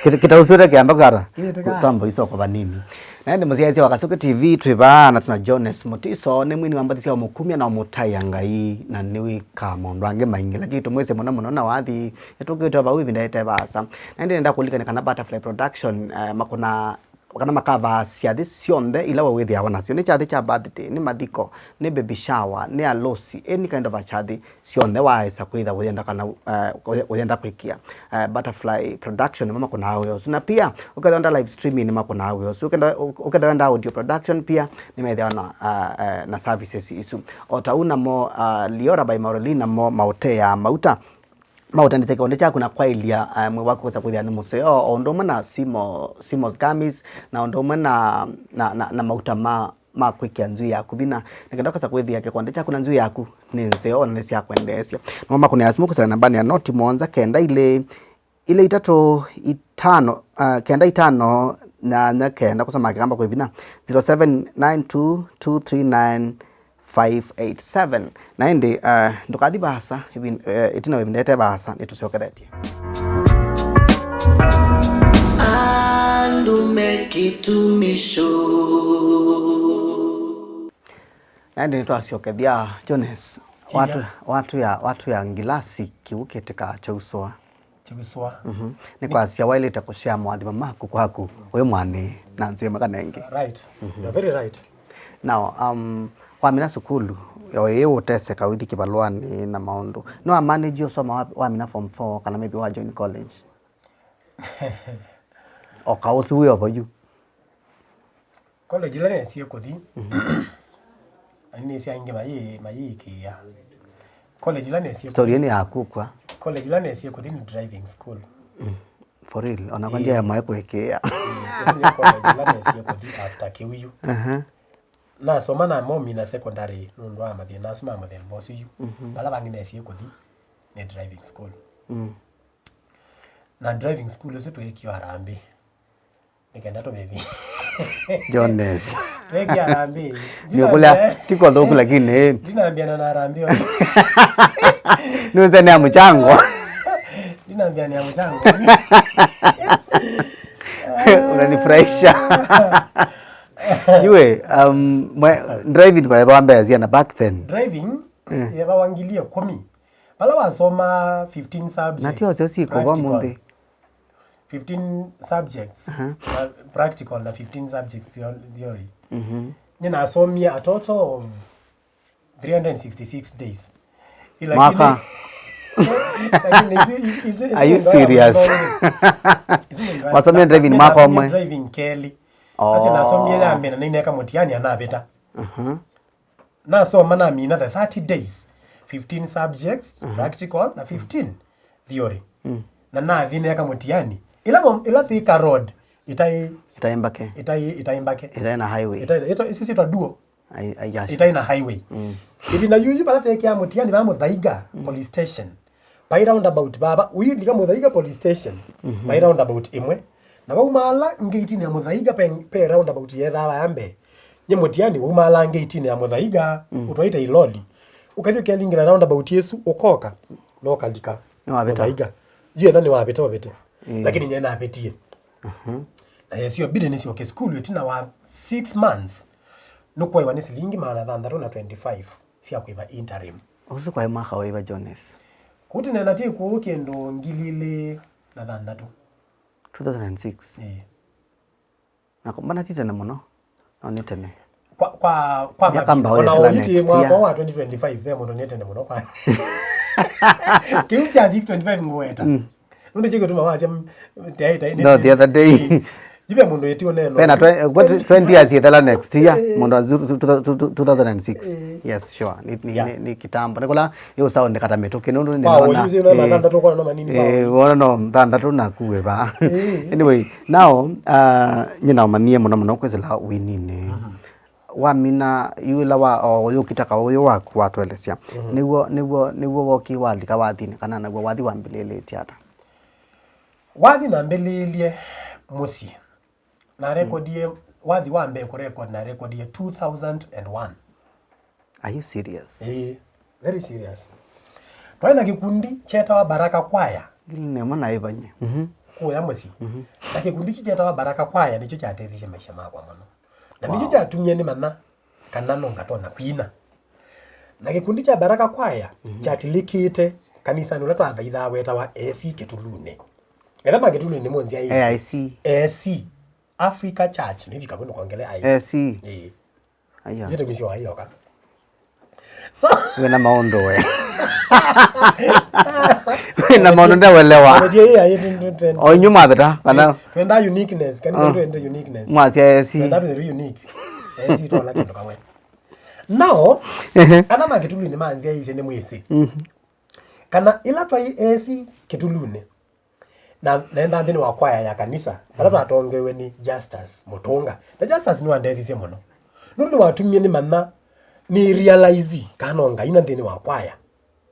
Kĩte-, kĩtauswĩte kĩamba kata? Kĩtĩkaa. Twamba isoko vanini. Na ĩndĩ mũsyaĩĩsya wa Kasuku T V twĩ vaa na tuna Jones Mutiso, nĩ mwini wa mbathi sya ũmũkumya na ũmũtaĩa Ngai, na nĩwĩkaa maũndũ angĩ maingĩ, lakini tũmwĩsĩ mũno mũno na wathi nĩtũkĩte vau ĩvinda ĩte vaasa. Na ĩndĩ nenda kũlikana kana Butterfly Production, eh, makũna kana makavaa syathĩ syonthe ila we wĩthĩawa nasyo. Nĩ kyathĩ kya birthday, nĩ mathiko, nĩ baby shower, nĩ alusi, any kind of a kyathĩ syonthe waesa kwĩtha ũyenda kana, eh, ũyenda kwĩkĩa, eh, Butterfly Production nĩmo makũnaa wĩa ũsu. Na pia ũkethĩa wenda live streaming nĩmakũnaa wĩa ũsu. Ũkenda, ũkethĩa wenda audio production pia nĩmethĩawa na, eh, eh, na services isu. O ta ũu namo, ah, Liora by Maureen namo maũteaa mauta maũtandĩsya kĩkonde kyaku na kwaĩlya, eh, mwĩĩ waku kũsa kwĩthĩa nĩ mũseo, o ũndũ ũmwe na Simo-, Simos Gummies, na ũndũ ũmwe na, na, na, na mauta ma, ma kwĩkĩa nzwii yaku vinya, nĩ kenda ũkasa kwĩthĩa kĩkonde kyaku na nzwii yaku nĩ nzeo na nĩ sya kwendeesya. Nĩmo makũnĩa simũ kũsila nambanĩ ya noti mũonza kenda ilĩ, ilĩ itatũ itano, ah, kenda itano nyanya kenda, kũsoma kĩkamba kwĩ vinya, zero seven nine two two three nine five eight seven. Na ĩndĩ, eh, ndũkathi vaasa, ĩvin-, eh, ĩtina wa ĩvinda ĩte vaasa, nĩtũsyokethetye. Andũ me kĩtumisho. Na ĩndĩ nĩtwasyokethya, Jones, watu, watu ya, watu ya ngilasi kĩw'ũ kĩtĩkaa kyausũa. Kyausũa. Mhm. Nĩ kwasya waĩlĩte kũshare moathimo maku kwaku wĩ mwanĩ na nzĩ ĩmwe kana ĩngĩ. Right. Mhm. You're very right. Now, um, wamina sukulu, O ĩĩ ũteseka ũithi kĩvalũanĩ na maũndũ. Nĩwa manage ũsoma wa, wamina form four kana maybe wa join college? O kaũsu wĩ ovo yu. College ĩla nesie kũthi, na nĩsĩ aingĩ mayĩ-, mayĩĩkĩĩa. College ĩla nesie Story ĩno yaku kwa. College ĩla nesie kũthi nĩ driving school. For real, ona kwa njia ya mwae kũĩkĩĩa. Ĩsu nĩ college ĩla nesie kũthi after Kĩwĩu. Aha. Nasoma na momina secondary nũndũ wa mathĩna asu ma mũthemba ũsu yu. Vala vangĩ nesie kũthi nĩ driving school. Mm. Na driving school ũsu tweekie harambee. Nĩ kenda tũmĩthi. Jones. Tweekie harambee. Nĩũkũlea, ti kwa thũku lakini, eh. Ndinambiana na harambee. Nĩũsenea mchango. Ndinambiana mchango. Unanifurahisha. Iwe, um, mwe, driving kwa eba mbea ziana back then. Driving, mm, yeba wangilie kumi. Vala wasoma fifteen subjects. Na tio sio si kwa practical. Mũnthĩ. Fifteen subjects, aha, na practical na fifteen subjects theo-, theory. Mhm. Nyie nasomie a total of three hundred sixty-six days. Ila mwaka. Lakini, lakini isi-, isi-, isi-, isi-, Are you serious? Wasomie driving mwaka ũmwe? Driving kelĩ. Oh. Ati nasomie ya mbee na nĩneka mũtiani anavĩta. Mhm. Nasoma namina the thirty days, fifteen subjects, mhm, practical, na fifteen theory. Mm. Na nathi neka mũtiani. Ila mo-, ila Thika Road, itaĩ, itaĩ mbake. Itaĩ, itaĩ mbake. Itaĩ na highway. Itaĩ, ita-, isi sitwa duo. Ai, ai, yes. Itaĩ na highway. Mm. Ithi na yuyu vala tekea mũtiani va Mũthaiga, mm, police station. Vai roundabout vava, ũilika Mũthaiga police station, mhm, vai roundabout ĩmwe. Na vaumaala ngeitinĩ ya Mũthaiga pe, pe roundabout yethaa vaya mbee. Nye mũtiani waumaala ngeitinĩ ya Mũthaiga, mm, ũtwaĩte iloli. Ũkathi ũkelingĩla roundabout ĩsu, ũkoka, na ũkalika. Nĩwavĩta. Mũthaiga. Yu etha nĩwavĩta ũvĩte. Mm. Lakini nye navĩtie. Mhm. Na yesio bidi nĩsyoke sukulu ĩtina wa six months. Nũkũaĩwa nĩ silingi maana thanthatũ na twenty-five sya kwĩva interim. Ũsu kwaĩ mwaka wa ĩva, Jones? Kũu tene na ti kũu kĩndũ ngili ilĩ na thanthatũ. Two thousand and six? Ĩĩ. Na mbona ti tene mũno? No nĩ tene. Kwa, kwa, kwa myaka mbaũ ona yĩthela ũthi ti next mwaka year wa twenty twenty-five, ve mũndũ nĩ tene mũno kwa. Kĩu kya six twenty-five ngũweta. Mm. Nũndũ kĩu kĩtuma wasya, mm, tai, tai, no, the other day. Yu ve mũndũ ĩti ũneno. Pena twe-, eh, what, twenty years yĩthela next year, eh, mũndũ wa zu-, zu-, two thousand and six. Eh. Yes, sure. Ni, ni, yeah, ni, ni kitambo. Nĩ kũla yu sawa nĩ kata mĩtũkĩ, nũndũ nĩ kwa nona, ũyu zina eh, na thanthatũ kwa na manini kwa eh, ũyu. Wona no thanthatũ na kuwe ba. Eh. Anyway, now, uh, nyina ũmanyie mũno mũno kwĩsĩla wininĩ. Mhm. Wamina yu ĩla wa, o, ũyũkita kaũyũ waku watwelesya. Mhm. Nĩw'o, nĩw'o, nĩw'o wokie walika wathinĩ, kana naw'o wathi wambĩlĩlĩtye ata? Wathi nambĩlĩĩlye mũsyĩ. Narekodie, mm, wathi wa mbee kũrekodi narekodie two thousand and one. Are you serious? Ĩĩ, very serious. Twaĩ na kĩkundi kyetawa Baraka Choir. Ngili nĩ ĩmwe na ĩvany'e. Mhm. Kũya mũsyĩ. Mhm. Na kĩkundi kĩu kyetawa Baraka Choir nĩkyo kyatethisye maisha makwa mũno. Na nĩkyo, wow, kyatumie nĩmanya kana no ngatonya kwina. Na gĩkundi kya Baraka Choir, mhm, kyatilikĩte kanisanĩ ũla twathaithaa wetawa A C Kĩtulunĩ. Ethama Kĩtulunĩ nĩ mũnzĩa A C. A I C. A C. Africa Church, nĩ vika kwĩnũ kongele A I C. A C. Ĩĩ. Aya. Yĩte mwisho wa yoka. So, wĩna maũndũ we. Wĩna maũndũ ndewelewa. Ndio, yeah, yeah, twen-, twen-, twen-, o inyu mwavĩta kana twenda uniqueness, kanisa, mm, twende uniqueness. Mwasya A C. Twenda twe unique. A C twaona kĩndũ kamwe. Nao, ehe, ala ma Kĩtulunĩ manzyaĩĩsye nĩ mwĩsĩ. Mhm. Kana ĩla twaĩ A C Kĩtulunĩ, na nenda nthĩnĩ wa kwaya ya kanisa, vala, mm, twatongewe nĩ Justus Mũtũnga. Na Justus nĩwandethisye mũno. Nũndũ nĩwatumie nĩmanya, nĩ realize kana no Ngai na nthĩnĩ wa kwaya.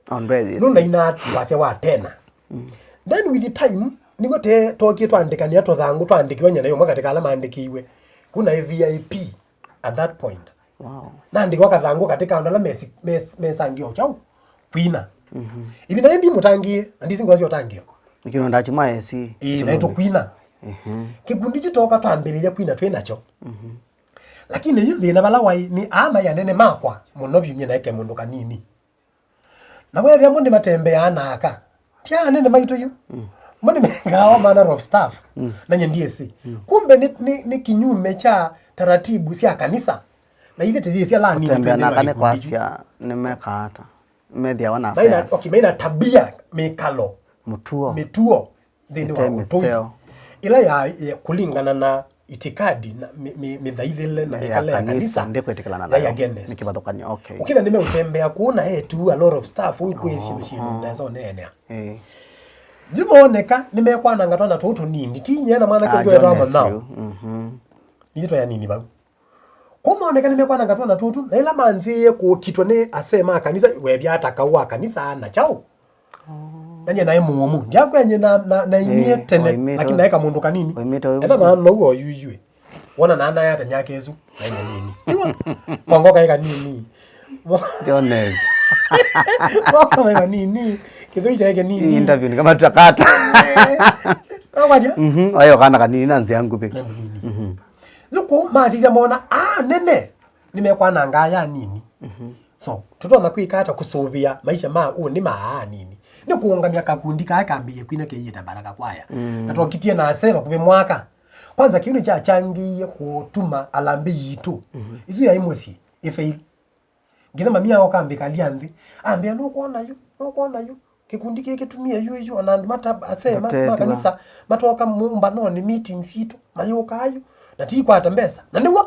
Nũndũ ndaina wasya wa tena. Mm. Then with the time, nĩw'o te-, tookie twandĩkanĩa tũthangũ, twandĩkĩwa nyana yũmwe katĩ ka ala maandĩkĩiwe. Kuna V I P at that point. Wow. Naandĩkĩwa kathangũ katĩ ka andũ ala mesi-, mes-, mesangĩo kyaũ kwina. Mhm. Ĩvinda yĩĩ ndimũtangĩĩe, na ndisi ngũa sya ũtangĩo. Nĩkĩ no ndachuma A C. Ĩĩ, naĩ tũkwina. Mhm. Kĩkundi kĩtoka twambĩlĩlya kwina twĩ nakyo. Mhm. Lakini yu thĩna vala waĩ nĩ aa maĩ anene makwa mũno vyũ nyie naeke mũndũ kanini. Na weethĩa mo nĩmatembeaa na aka. Ti anene maitũ yu. Mm. Mo nĩmengaa manner of stuff. Mm. Na nye ndiĩsĩ. Mm. Kumbe nĩ, nĩ, nĩ kinyume kya taratibu sya kanisa. Na ithe tĩyĩsya la nini. Kũtembea na twĩthĩwa aka nĩ ikundi yu. Kwasya nĩmekaa ata? Methĩawa na maina affairs. Okay, maina tabia, mĩkalo, mũtuo, mĩtuo nthĩnĩ wa ĩte ũtũi mĩseo. Ĩla ya, ya kũlingana na itikadi na mĩ- mĩ- mĩthaithĩle na ya mĩkalĩle ya kanisa, kanisa. Ndikwĩtĩkĩlana nayo. Against. Nĩ kĩvathũkany'o. Okay. Ũkĩtha nĩmeũtembea kũu na etu a lot of stuff ũu kwĩ syĩndũ syĩndũ ndesa ũneenea. Eh. Yu mooneka nĩmekwananga twana tũu tũnini ti nyie na mwanake ũngĩ wetwa Mwanao. Mhm. Nitwa ya nini vau. Kũu maoneka nĩmekwananga twana tũtũ, na ĩla manzĩĩe kũkitwa nĩ asee ma kanisa, wethĩa ata kaũ wa kanisa na kyaũ? Na nyie naĩ mũũmu. Ndyakwĩa nyie na, na, na imie eh, tene, waimĩte lakini naĩ kamũndũ kanini. Waimĩte wĩ etha mũũmu. Maana mau oyuyue. Wona naana yata nyaka ĩsu, naĩ mũnini. Iwa, kongo kaĩ kanini. Jones. Moko maĩ manini. Kĩthũi kyaĩ kĩnini. Hii interview nĩ kama tutakata. Nokwatia? Mhm, oyo kana kanini na nzĩa ngupĩ. Naĩ mũnini. Mhm. Yu kũu masisya mona, ah, nene, nĩmekwananga aya anini. Mhm. So, tũtonya kwĩka ata kũsũvĩa maisha ma ũnĩ ma aa anini? Nĩ kũũngamya kakundi kaa kambĩĩe kwina keiĩte Baraka Kwaya. Mm. Na twakitie na ase vakuvĩ mwaka. Kwanza, kĩu nĩkyachangĩie kũtuma alambĩ yitũ. Mhm. Isu yaĩ mũsyĩ, ĩfail. Nginya mami ao kambĩkalya nthĩ. Ambĩa, "Nũkwona yu? Nũkwona yu? Kĩkundi kĩĩ kĩtumie yu, yu, ona andũ mata-, asee ma, ma makanisa matoka mũmbanonĩ meetings sitũ, mayũkaa yu, na tiikwata mbesa." Na nĩw'o,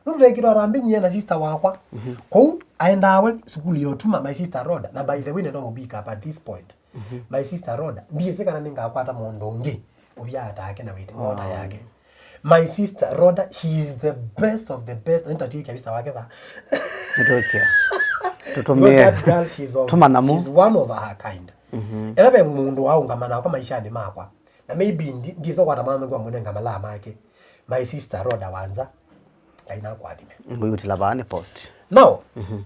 nũndũ twekĩtwa harambee nyie na sister wakwa. Mhm. Kũu, aendaa we sukulu ya ũtuma, my sister Rhoda, na by the way, nĩtwa mũpick up at this point. Mhm. My sister Rhoda, ndiĩsĩ kana nĩngakwata mũndũ ũngĩ ũvyaa take na wĩte ngota yake. My sister Rhoda, she is the best of the best. Nĩtatie kabisa wake va. Nĩtũkia. Because tũtũmĩe that girl, she's of, tũmanamu. She's one of her kind. Mhm. Ela ve mũndũ waũngama nakwa maishanĩ makwa. Na maybe ndi- ndizokwata mwana ngwa mũnenga malaa make. My sister Rhoda Wanza. Ngai nakwathime. Ngũyutila vaa nĩ post. Now, mhm,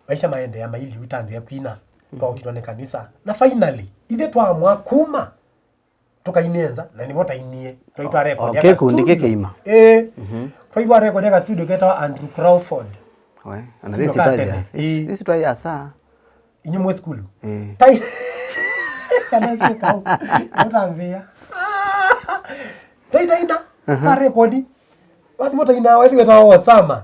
maisha maendeea maili utanzia kwina. Mhm. Twaũkitwa nĩ kanisa. Na finally, ithe twamwa kuma tũkainie nza, na nĩvo tainie. Twaitwa record ya ka studio. Okay, kĩkundi kĩkĩima. Eh. Mhm. Twaitwa record ya ka studio ketawa Andrew Crawford. We, ana studio sisi ka twaĩ tene. Ĩĩ. Sisi twaĩ asa. Inyu mwĩ sukulu. Ĩĩ. Tai. Kana sio kau. Utamvia. Tai taina. Aha. Ta record. Wathi mo taina, wathi wetawa Osama.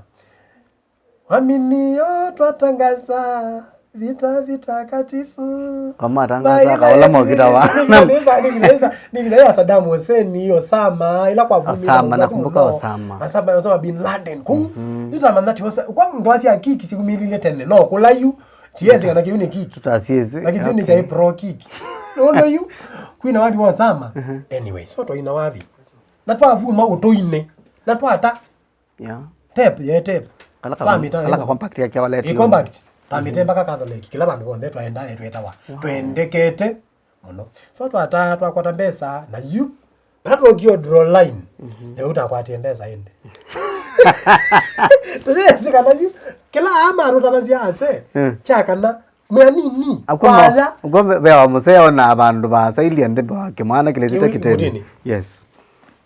Waminio twatangaza vita vitakatifu. Kwa matangazo. Maina akaola ya mokita wa. Ni vile, ni vile, ni vile, ni vile ya Saddam Hussein, Osama, ila kwa vumbi Osama, na nakumbuka Osama. Osama, Osama bin Laden. Kũ, mhm, ita manati Osa-, kwa mndũ asia kiki sikumilile tene. No, kula yu. Tiesi kana kiu ni kiki. Tutasiesi. Na kiu ni cha pro kiki. No, no, yu. Kwina wathi wa Osama. Mhm. Anyway, so twaina wathi. Na twavuma ũtũinĩ. Na twata. Yeah. Tape, ye tape. Kala ka, twamĩta kala ka compact ya kia wallet. Ĩ compact. Twamĩte mpaka Catholic, kĩla vandũ vonthe twaenda, eh, twetawa. Wow. Twendekete mũno. So twata, twakwata mbesa, na yu, na twokio draw line. Mhm. Nĩwe ũtakwatie mbesa ĩndĩ. Tũyesi kana yu, kĩla ama tũtavasya ase, mm, kya kana Mwanini. Akw'o mo-, kwaya. Akw'o ve-, ve wa mũseo na vandũ vasailie nthĩ va kĩmwana kĩlĩsĩte kĩteni. Yes.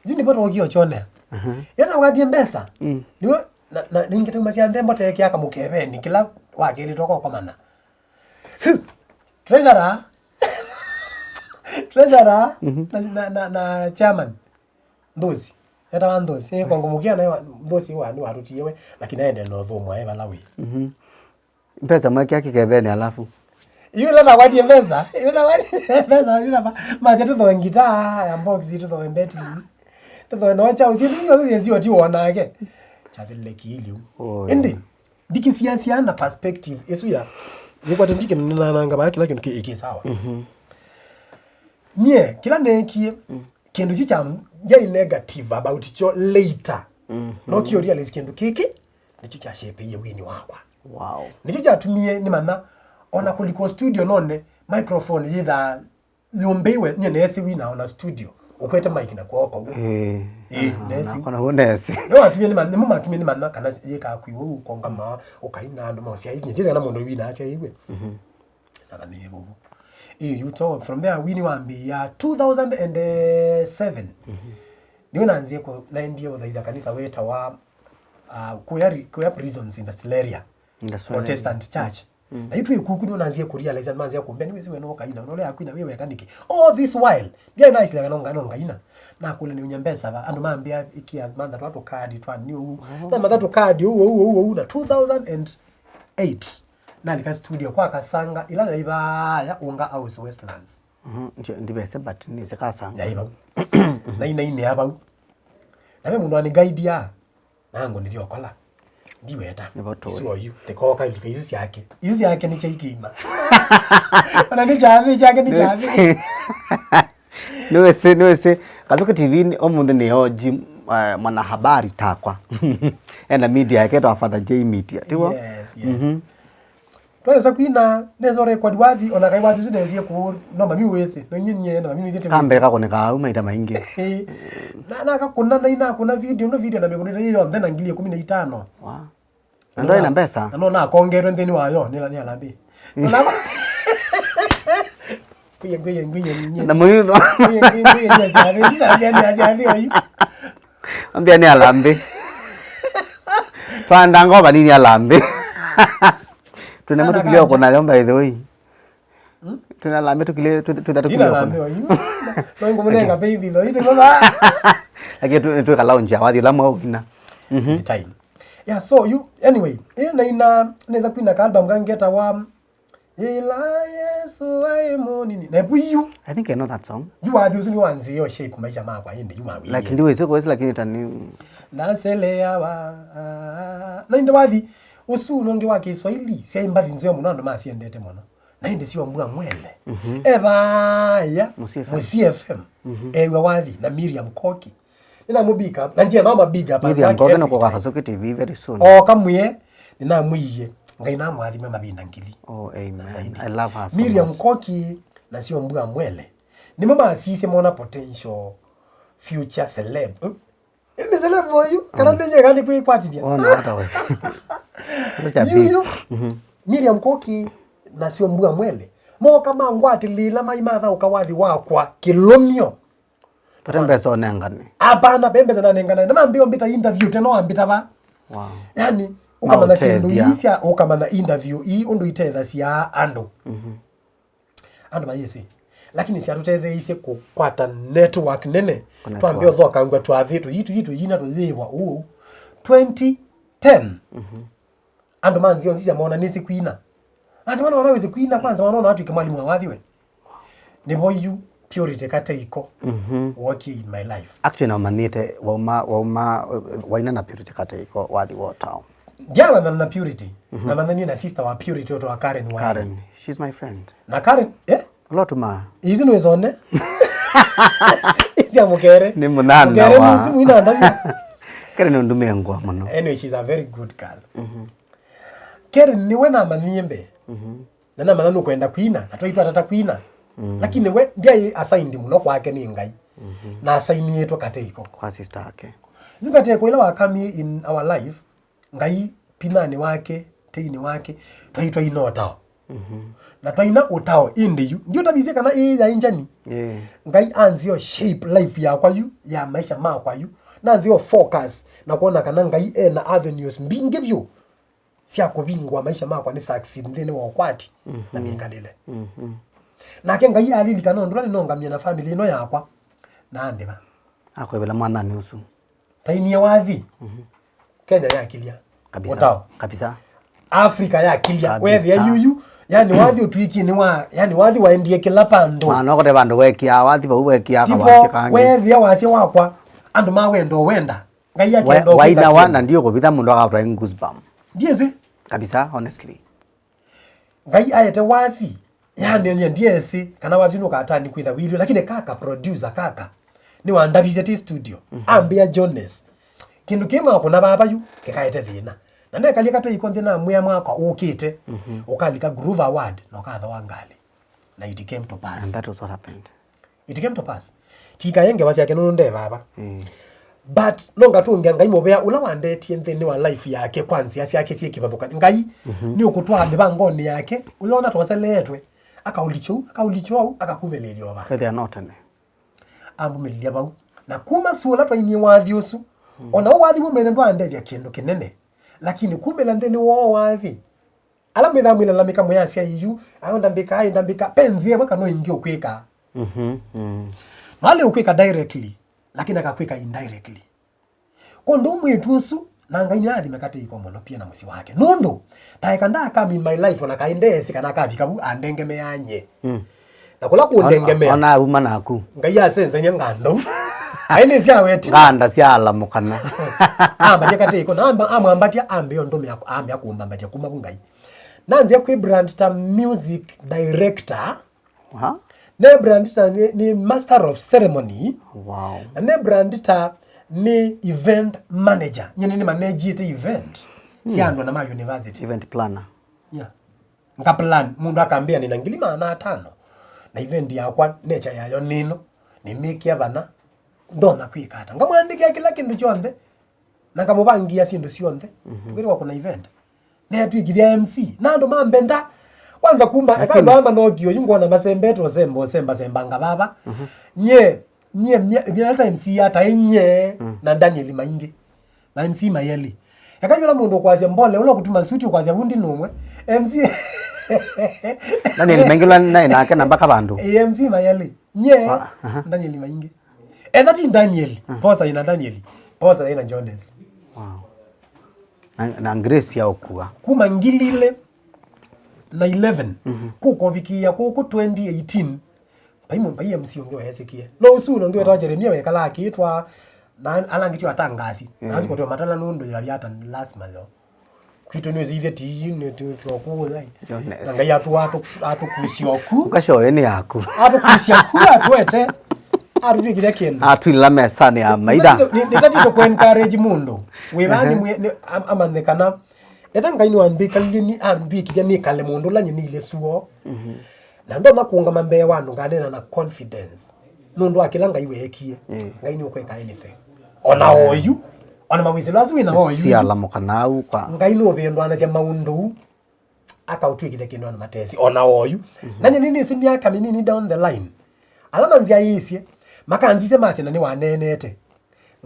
Yu nĩvo tũũkie ũkyonea. Mhm. Ĩla twawatie mbesa, mm, nĩwe na, na, ningĩ taumasya nthembo teekĩa kamũkeveni kĩla wakĩlĩtwe kokomana. Treasurer. Treasurer, mhm, na, na, na, na chairman. Nthũsi. Etawa Nthũsi. Ĩ, kongomũkia nayo Nthũsi wa, nĩ watũtie we, lakini aendee na ũthũmwa e vala wĩ. Mhm. Mbesa mwekĩa kĩkeveni alafu. Yu ĩla nakwatie mbesa, ĩla nakwatie mbesa, yu napa, masya tũthoe ngitaa ya box, tũthoe betri, tũthoe no chau, syĩndũ icio icio ti wonake. Kyathĩlile kĩiliu. Oi. Ĩndĩ, ndikĩsiasya na perspective ĩsu ya, nĩkwate ndikĩnananga vaa kĩla kĩndũ kĩ, kĩ sawa. Mhm. Nyie, kĩla neekie, mm, kĩndũ kyu kya, ndyai negative about kyo later. Mhm. No kyo realize kĩndũ kĩkĩ, nĩkyo kyashapeie wini wakwa. Wow. Nĩkyo kyatumie nĩmanya, ona kũlikwa studio none, microphone yĩthaa yũmbĩiwe, nyie neesi wina ona studio, ũkwete mic na kwoko ũu. Eh. Eh, aha, neesi. Nakona hũ neesi. Nĩwatumie nĩma-, nĩmo matumie nĩmanya kana yĩkaa kwĩ ũu, kongama, ũkaina andũ mosya, nyie, kana mũndũ wina asya iwe. Mhm. Nakanĩe vuvu. Ĩĩ, you talk. From there, wini wambĩĩa two thousand and seven. Mhm. Nĩwe nanzie kũ-, naendie ũthaitha kanisa wĩtawa, uh, kuya, kuya prisons industrial area. Industrial area. Protestant church. Mm. Na yu twĩ kuku nĩ ũnanzie kũrealize, manzia kũmbĩa, "Nĩwĩsĩ we no kaina, no ũrĩa akwina wĩ weka nĩkĩ?" All this while, ndiaĩ naisila kana no ngaina. Nakũlya nĩ ũnya mbesa va, andũ mambĩa ĩkĩa mantha twa tũkadi twa nĩ ũu. Oh. Na matha tũkadi ũu, ũu, ũu, ũu, na two thousand and eight. Nalika studio kwa Kasanga, ila yaĩ vaaya Unga House Westlands. Mhm, ndi-, ndivese, but nĩsĩ Kasanga. Yaĩ vau. Na inainĩa vau. Na ve mũndũ aniguidia. Nangu nĩthi okola. Ndiweta. Nĩvo tũĩ. Isu oyu. Tĩkooka ilika isu syake. Isu syake nĩ kyaikĩima. Ona nĩ kyathĩ, kyake nĩ kyathĩ. Nĩwĩsĩ, nĩwĩsĩ. Kazuki T V nĩ, ũmũnthĩ nĩ O G, eh, mwanahabari takwa. Ena media yake ta Father J Media, tiwo? Yes, yes. Mhm. Twesa kwina, nesa record wathi, ona kai wathi ũsu nesie kũũ, no mami wĩsĩ, no nyie nyie, no mami wĩthĩte wĩsĩ. Kambe kakũnĩkaa au maita maingĩ. Eh, na, na kakũna, na ina kũna video, no video na mĩkũnĩte yonthe na ngili ikũmi na itano. Wow. Na ndwaĩ na mbesa? Na no nakongetwe nthĩnĩ wayo, nĩ, nĩ alambĩ. Na ngwiye, ngwiye, ngwiye, ngwiye. Na mũyuno. Ngwiye, ngwiye, ngwiye, nĩ asyathĩ, ndina, nĩ asyathĩ oyu. Ambia nĩ alambĩ. Twanda ngova nini alambĩ. Tuna mũtukilio kuna yo, by the way. Hmm? Tuna alambĩ tukile, tu-, tutha tukilio kuna. Ndina alambĩ oyu. No ngũmũnenga baby though, ite ngoma. Lakini tu, tu kalaunja wathi lamwa ukina. Mhm. The time. Yeah, so you, anyway, eh, na ina, nesa kwina ka album kangeta wa Ila Yesu aĩ mũnini. Na ebu yu. I think I know that song. Yu wathi ũsu nĩ wanzĩe o shape maisha makwa ĩndĩ yu mawĩie. Like, ndiwĩsĩ chorus, lakini tani. Naselea wa. Na ĩndĩ wathi ũsu nongi wa Kiswahili, sya mbathi nzeo mũno, andũ masiendete mũno. Na ĩndĩ sio mbua mwele. Mhm. Evaya. Musi F M. Musi F M. Mhm. Ewa wathi na Miriam Koki. Nĩnamũ big up, na ndiye mama big up. Miriam Koki nĩ kũka Kazuki T V very soon. O kamwe, nĩnamwĩie, Ngai namũathime mavinda ngili. Oh, amen. Zaidi. I love her so much. Miriam Koki na sio mbua mwele. Nĩmo masisye mona potential future celeb. Hmm? Nĩ celeb oyu, kana nĩ yega nĩ kwĩkwatithia. Oh, no, hata we. Such a big. Yu, yu. Mhm. Miriam Koki na sio mbua mwele. Moka mangwatĩlĩla mai mathaũka wathi wakwa kĩlũmyo. Pate mbesa ũnengane. Hapana, pe mbesa nanengane. Na mambio mbita interview tena wambita va. Wow. Yani, ũkamanya syĩndũ ii sya, ũkamanya interview ii ũndũ itethasya andũ. Mhm. Andũ mayĩsĩ. Lakini syatũtetheeisye kũkwata network nene. Twambia ũthokangwa twavĩtwe, itu, itu, ina tũyĩwa ũũ. Twenty ten. Mhm. Andũ ma nzĩa nzĩa mona nĩsĩ kwina. Ati mwana wana wĩsĩ kwina kwanza, mwana wana atwĩke mwalimu wa wathi we. Nĩvo yu Purity Kateiko, mhm, walk in my life. Actually, namanyĩte wauma, wauma, waina na Purity Kateiko wathi wa town. Ndiamanyana na Purity. Mhm. Namanyanie na sister wa Purity ũtwa Karen Wai. Karen, she's my friend. Na Karen, eh? Lotuma. Isu nĩ zone. Isi amukere. Nĩ mũnana. Mukere wa. Nĩ simu ina ndavya. Karen nĩ ũndũ mengwa mũno. Anyway, she's a very good girl. Mhm. Karen nĩwe namanyie mbee. Mhm. Na namanya nũkwenda kwina, na twaitwa tata kwina. Mm. Lakini we ndiaĩ assigned mũno kwake nĩ Ngai. Mhm. Na asainiĩtwe Kateiko. Kwa sister yake. Yu Kateiko ila wakamie in our life, Ngai pinanĩ wake, teinĩ wake, twaitwa ina ũtao. Mhm. Na twaina ũtao ĩndĩ yu. Ndio tabisie kana ĩĩ ya injani. Yeah. Ngai anzio shape life yakwa yu, ya maisha makwa yu. Nanzio focus na kuona kana Ngai ena avenues mbingĩ vyũ sya kũvingũa maisha makwa nĩ succeed nthĩnĩ wa ũkwati na, mhm, mĩkalĩle. Mhm. Nake Ngai alilikana ũndũ ũla nĩnongamie na family ĩno yakwa, na andĩva. Akwĩvĩla mwananĩ ũsu. Tainie wathi. Mhm. Kenya yakilya. Kabisa. Ũtao. Kabisa. Africa yakilya. Kabisa. Wethĩa yuyu, yani wathi ũtwĩkie nĩ wa, yani wathi waendie kĩla pandũ. Mwana okote vandũ wekia, wathi vau wekia. Tipo, kawasya kangĩ. Wethĩa wasya wakwa, andũ ma wendo wenda. Ngai akenda ũkĩta wainawa kĩndũ. Na ndiũkũvitha mũndũ akatwae goosebump. Ndiĩsĩ. Kabisa, honestly. Ngai aete wathi, yani, nyie ndiesĩ kana wathi nũkatani kwĩtha wĩlwe, lakini kaka producer kaka nĩwandavisye ti studio. Mhm. Ambĩa, "Jones, kĩndũ kĩĩ mwakũna vava yu kĩkaete thĩna." Na nekalie Kateiko nthĩ namwĩa mwaka ũkĩte, mhm, ũkalika Groove Award na ũkathoa ngalĩ. Na it came to pass. And that was what happened. It came to pass. Tikaye ngewa syake nũndũ nde vava. Mm. But no ngatũngĩa Ngai mũvea ũla wandetie nthĩnĩ wa life yake kwa nzĩa syake syĩ kĩvathũkany'o. Ngai, mhm, nĩ ũkũtwaa mĩvangonĩ yake, ũyona twoseleetwe, akaũlikya ũu, akaũlikya ũu, akakumĩlĩĩlya ova. Kwĩthĩa no tene. Ambumĩlĩlya vau. Na kuma sua ũla twainie wathi ũsu, mm, ona ũũ wathi wumene ndwandethya kĩndũ kĩnene. Lakini kumĩla nthĩnĩ woo wathi, Ala mwĩthaa mwĩlalamĩka mwĩasya iyu, ayo ndambĩka, ai ndambĩka, pe nzĩa ĩmwe kana ĩngĩ ũkwĩka. Mhm, mm. Nalĩ ũkwĩka directly, lakini akakwĩka indirectly. Kwondũ mwĩĩtu ũsu, na Ngai nĩathime Kate Iko mũno pia na mũsyĩ wake. Nũndũ, taeka ndakam in my life, ona kaĩ ndeesĩ kana akavika vu andengemeaa nye. Mm. Na kũla kũndengemea. Ona auma naku. Ngai asenzany'a ngandau. Aĩ nĩ sya weti. Nganda sya alamũkana. Ambatia Kate Iko, na amba, amwambatia, ambĩa ũndũ mea, ambĩa kũmbambatia kuma vu Ngai. Nanzĩa kwĩ brand ta music director. Aha. Ne brand ta nĩ, nĩ master of ceremony. Wow. Na ne brand ta nĩ event manager. Nyene nĩ managĩte event. Hmm. Sya andũ ana ma university. Event planner. Yeah. Nga plan, mũndũ akambĩa nĩ na ngili maana atano. Na event yakwa, nature yayo nĩno, nĩmĩkĩa vana, ndona kwĩka ata. Ngamwandĩkĩa kĩla kĩndũ kyonthe, na ngamũvangia syĩndũ syonthe. Mhm. Kwĩthĩwa kuna event. Neatwĩkĩthya M C, na andũ mambenda. Kwanza kuma, eka andũ aya manokie ũyu ngwona masembete ũsemba, ũsemba, sembanga vava. Mhm. Nye, nye, mya, mya ta M C ata nye, mm, na Daniel Maingi. Na M C Mayeli. Eka yũla mũndũ ũkwasya Mbole, ũla kũtuma suti ũkwasya vundi nũmwe. M C. Daniel Maingi ũla naĩ nake na mpaka vandũ. Eh, M C Mayeli. Nye, ah, aha. Daniel Maingi. Etha ti Daniel, mm, posa ina Daniel. Posa ina Jones. Wow. Na, na Grace ya ũkua. Kuma ngili ilĩ na eleven, mhm, kũkovikia kũkũ twenty eighteen, Pai mũ-, pai M C ũngĩ weesĩkie. No ũsu ũngĩ wetawa Jeremia wekala akĩtwa na ala angĩ tyo atangasi. Mm. Na asu kotwe matala nũndũ ya vyata lazima yo. Kwitũ nĩ ũsithye ti nĩ tu tu ku ai. Jones. Na Ngai atu atu atu kusio ku. Ukashoe ni yaku. Atu kusio ku atwete. Atu twikire kindu. Atwila mesani ya maida. Nĩ tatito ku encourage mũndũ. Wĩvani, ehe, mwe ni am-, amanyikana. Etha Ngai nĩ wambĩkalile ni ambĩkithya nĩkale mũndũ ũla nyinĩile suo. Mhm. Na ndonya kũũngama mbee wa andũ nganeena na confidence. Nũndũ wa kĩla Ngai weekie. Mm. Ngai nĩũkwĩka anything. Ona oyu, ona mawĩsĩlo asu wĩna oyu. Sialamũka nau kwa. Ngai nũvĩndũanasya maũndũ akaũtwĩkĩthya kĩndũ andũ matesĩ. Ona oyu. Mhm. Na nyie nĩnĩsĩ myaka mĩnini down the line. Ala manzyaĩĩsye, makanzisya masya na nĩwaneenete.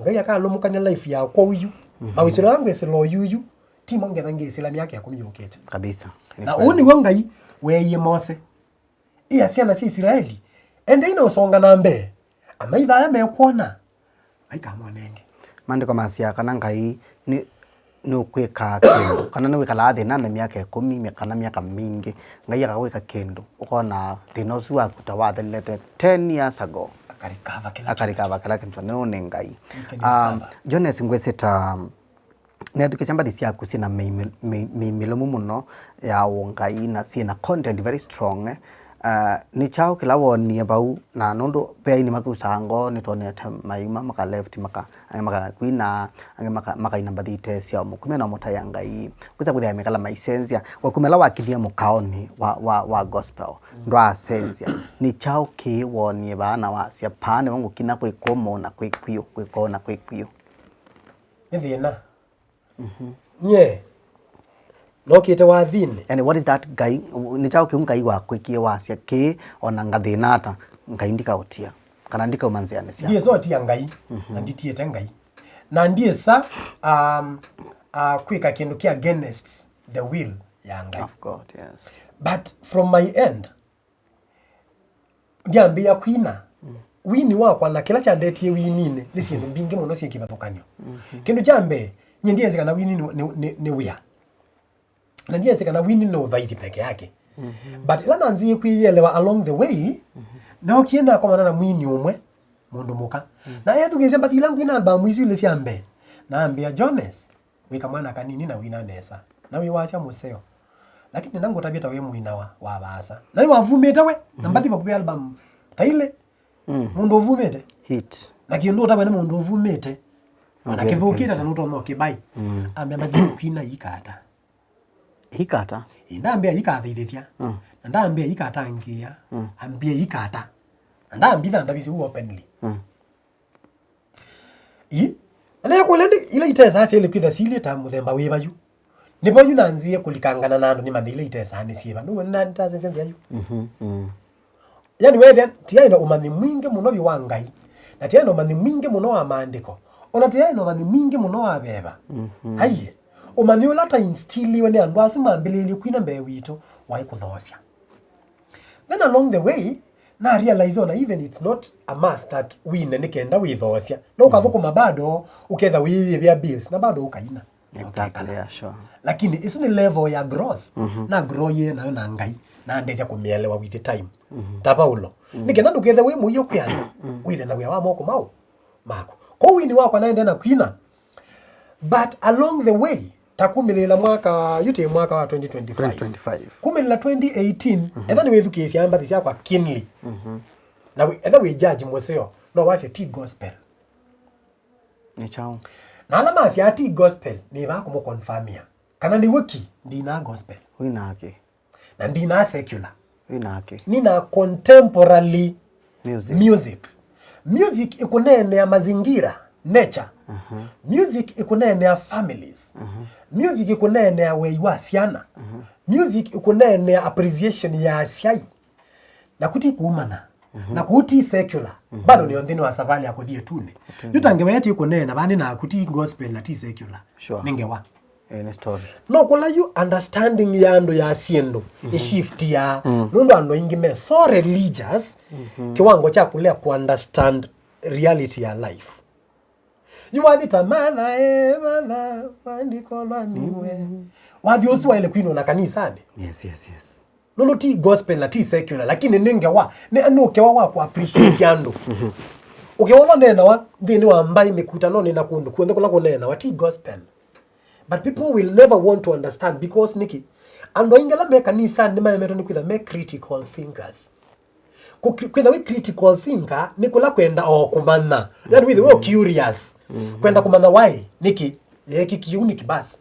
Ngai akalũmũkany'a life yakwa ũyu. Mhm. Mawĩsĩlo ala ngwĩsĩla oyu ũyu, ti mo ngetha ngĩsĩla myaka ĩkũmi yũkĩte. Kabisa. Na ũu nĩw'o Ngai weeie Mose. Ia syana sya Isilaeli, endei na ũsonga na mbee, amaitha ala mekwona, maikamwona ĩngĩ. Maandĩko masyaa kana Ngai nĩ, nĩũkwĩkaa kĩndũ, kana nĩwĩkalaa thĩnanĩ myaka ĩkũmi, mya-, kana myaka mingĩ. Ngai akawĩka kĩndũ, ũkona thĩna ũsu waku ta wathelete ten years ago. Akarikava kĩla kĩndũ. Akarikava kĩla kĩndũ, nĩ nĩ Ngai. Nĩ kĩndũ. Um, kava. Jones, ngwĩsĩ ta, um, nethukĩsya mbathi syaku syĩna mĩimĩ-, mĩ-, mĩimĩlũmu mũno ya ũngai na syĩna content very strong, eh. Uh, nĩ kyaũ kĩla wonie vau? Na nũndũ ve aini makusaa ngoo, nĩtwonete mayuma maka left, maka, angĩ makakwina, angĩ maka, makaina mbathi ite sya ũmũkumya na ũmũtaĩa Ngai. Kwĩsa kwĩthĩa mekala maisenzya. Wakumya ĩla wakinyie mũkaonĩ wa, wa, wa gospel, mm, ndwaasenzya. Nĩ kyaũ kĩĩ wonie vaa na wasya, paa nĩvo ngũkinya kwĩ kũmũ na kwĩ kw'o, kwĩ kw'o na kwĩ kw'o? Nĩ thĩna. Mhm. Nye, nokĩte wathinĩ. And what is that Ngai, nĩ kyaũ kĩu Ngai wakwĩkie wasya kĩĩ, ona ngathĩna ata, Ngai ndikaũtia, kana ndikauma nzĩanĩ syaku? Ndiĩsa ũtia Ngai, mhm, na nditiĩte Ngai. Na ndiĩsa, um, uh, kwĩka kĩndũ kĩ against the will ya Ngai. Of God, yes. But from my end, ndyambĩĩa kwina. Mm. Wini wakwa na kĩla kyandetie wininĩ nĩ syĩndũ mbingĩ mũno syĩ kĩvathũkany'o. Mhm. Kĩndũ kya mbee, nyie ndiesĩ kana wini nĩ, nĩ, nĩ, nĩ wĩa. Na ndiesĩ kana wini nĩ ũthaithi peke yake. Mhm. But ĩla nanzĩie kwĩyĩelewa along the way, mhm, nookie nakomana na mwini ũmwe, mũndũ mũka. Mm. Na ethukĩĩsya mbathi ila ngwina albamu isu ilĩ sya mbee, na ambĩa, Jones, wĩ kamwana kanini na wina nesa. Na wĩ wasya mũseo. Lakini nĩna ngũtavye ta wĩ mũinawa wa vaasa. Na nĩwavumĩte we, na, mhm, mbathi vakuvĩ album ta ilĩ. Mm. Mũndũ ũvumĩte. Hit. Na kĩndũ ũtavwe nĩ mũndũ ũvumĩte. Ona, okay, kĩthũkĩte, okay, ta nũtonya ũkĩbai. Mm. Ambĩa mbathi kwina ikata. Ikata? Ĩ, ndambĩa ikathaithĩthya. Mm. Na ndambĩa ikatangĩĩa. Mm. Ambĩa ikata. Na ndambitha ndavisye ũu openly. Mm. Ii, na neekũlya ndĩ ila itesaa syaĩle kwĩtha silyĩ ta mũthemba wĩva yu. Nĩvo yu nanzĩe kũlikangana na andũ nĩmanye ila itesaa nĩ syĩva. Nĩw'o nĩnasenzya nzĩa yu. Mhm, mm. Yani weethĩa tĩyaĩ na ũmanyi mwingĩ mũno vyũ wa Ngai, na tĩyaĩ na ũmanyi mwingĩ mũno wa maandĩko, o na tĩyaĩ na ũmanyi mwingĩ mũno wa veva. Mhm. Aiee, Ũmanyi ũla ta instiliwe nĩ andũ asu mambĩlĩĩlye kwina mbee witũ waĩ kũthoosya. Then along the way, na realize ona even it's not a must that wine nĩ kenda wĩthoosya. No ũkathũkũma bado, ũketha wĩyĩvĩa bills, na bado ũkaina. Exactly, yeah, sure. Lakini isu ni level ya growth. Na grow ye nayo na Ngai na ndethya kumielewa with the time. Ta Paulo. Ni kenda ndukethe wi muio kwi andu, withe na wia wa moko mau maku. Kwa wini wakwa naende na kwina. But along the way, ta kumilila mwaka, yuti mwaka wa twenty twenty-five. Twenty twenty-five. Kumilila twenty eighteen, etha ni withukiisya mbathi syakwa keenly. Na wi- etha wi judge museo, no wasya ti gospel. Nĩ kyaũ? Na ala masyaa ti gospel, nĩvaa kũmũconfirmia kana nĩw'o ki. Ndinaa gospel. Wĩnake. Na ndinaa secular. Wĩnake. Nina contemporary Music. Music. Music ĩkũneenea mazingira, nature. Music ĩkũneenea families. Music ĩkũneenea wei wa syana. Music ĩkũneenea appreciation ya asyai. Na kuti kuumana. Na kuu ti secular. Bado nĩ o nthĩnĩ wa savali ya kũthi ĩtunĩ. Yu ta ngewa ĩtu ĩkũneena vaa nĩ naku ti gospel na ti secular. Sure. Nĩ ngewa. Eh, nĩ story. No kũla yu understanding ya andũ ya syĩndũ ĩshiftiaa. Nũndũ andũ aingĩ me so religious, kĩwango kya kũlea ku understand reality ya life. Yu wathi ta Martha, eh, Martha, maandĩko lwaniwe. Wathi ũsu waĩle kwinwa na kanisanĩ. Yes, yes, yes. Nũndũ ti gospel na ti secular, lakini nĩ ngewa, nĩ nĩ ũkewa wa ku appreciate andũ. Ũkewa ũla ũneenawa nthĩnĩ wa mbaĩ, mĩkutanonĩ na kũndũ kw'onthe kũla kũneenawa ti gospel. But people will never want to understand because nĩkĩ? Andũ aingĩ ala me kanisanĩ nĩmaemetwe nĩ kwĩtha me critical thinkers. Kũ- kwĩtha wĩ critical thinker nĩ kũla kwenda o kũmanya. Yani wĩthe wĩ curious. Kwenda kũmanya why, nĩkĩ? Yeeki kĩu nĩkĩ basi.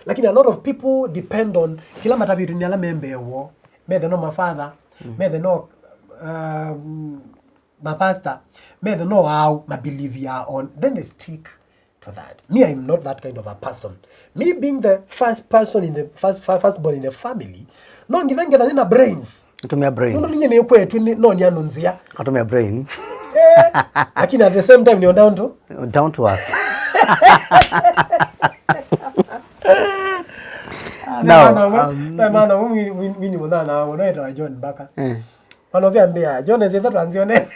Lakini a lot of people depend on kĩla matavĩtwe nĩ ala me mbee woo. Methe no mafather, methe no um, mapastor, methe no aau, mabelieve ya on, then they stick to that. Me, I'm not that kind of a person. Me being the first person in the first, fir- first born in the family, no nginya ngetha nina brains. Tumia brain. Nũndũ ninye nĩkwetwe nĩ- no nĩ andũ nzĩa. Atumia brain. Eh, lakini at the same time nĩ down to Down to earth. Now, um, mwana umwe wini mwana na wana etawa John Mbaka. Eh. Mwana ũcio ambĩa, John ezi tatu anzione.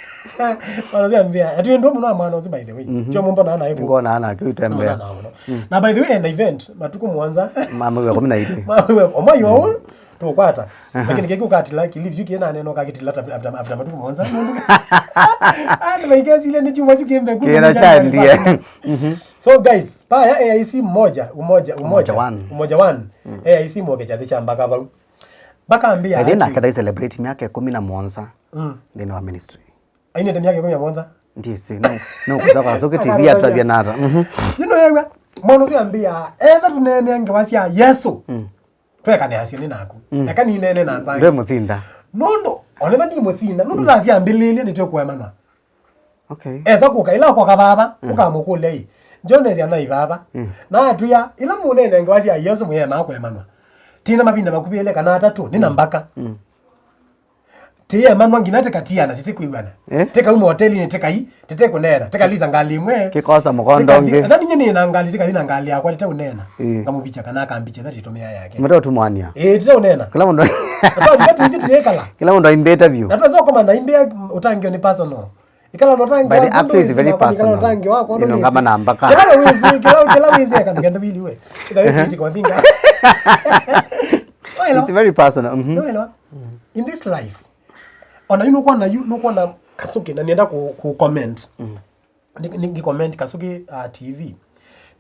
Mwana ũcio ambĩa, atu ndo mwana mwana ũcio by the way. Tio mumbo na na ibu. Ngona ana kiu tembea. Na by the way na event matuku mwanza. Mama wa kumi na ile. Mama wa omo yo tukwata. Lakini keki ukatila kilivu kina neno kakitila after after matuku mwanza. Ana maikezi ile ni chuma chukembe. Kina chandie. So guys, pa ya A I C moja, umoja, umoja, one. Umoja one. A I C moke kyathi kya Mbaka vau. Mbaka ambĩa. Ĩndĩ nake thai celebrate myaka ĩkũmi na mũonza nthĩnĩ wa ministry. Ainĩte myaka ĩkũmi na mũonza? Ndiĩsĩ, no, no kũza kwa Zuki T V atwavya nata. Mhm. You know, yewa, mwana ũcio ambĩa, etha tũneenea ngewa sya Yesu. Twekanĩasye nĩ naku. Eka ninene na andũ angĩ. Ndwe mũsinda. Nũndũ, onetha ndimũsinda, nũndũ ndasyambĩlĩlye nĩtwĩkũemanwa. Okay. Esa kũka ila ũkoka vava, ũkamũkũlya ĩ, Jones anai vava. Na atwĩa, ila mũnene ngewa sya Yesu mũyemaa kũemanwa. Tina mavinda makuvĩle kana atatũ, nĩ na mbaka. Tiyemanwa nginya tikatiana, titikwĩw'ana. Eh? Tikauma hotelinĩ, tikai, titikũneena, tikalisa ngali ĩmwe. Kĩkosa mũkondo ũngĩ. Ethani nye nĩ na ngali, tikathi na ngali yakwa, titeũneena. Ngamũvikya kana akambicha, ethati ĩtũmĩa yake. Mũteũtumwania. Ĩĩ, titeũneena. Kĩla mũndũ. Atwambia tuithi tuyekala. Kĩla mũndũ aimbĩte vyũ. Na twesa kũma na imbĩa ũtangĩo nĩ personal. Ikala no tangi. But the act is very personal. Ikala no tangi wako no. Ino ngama na mbaka. Kila wezi, kila kila wezi akana kenda wili we. Ila wewe kiti kwa vinga. It's very personal. Mhm. No, ila. In this life. Ona you know kwa na you know kwa na Kasuki na nienda ku, ku comment. Ni, ni comment Kasuki uh, T V.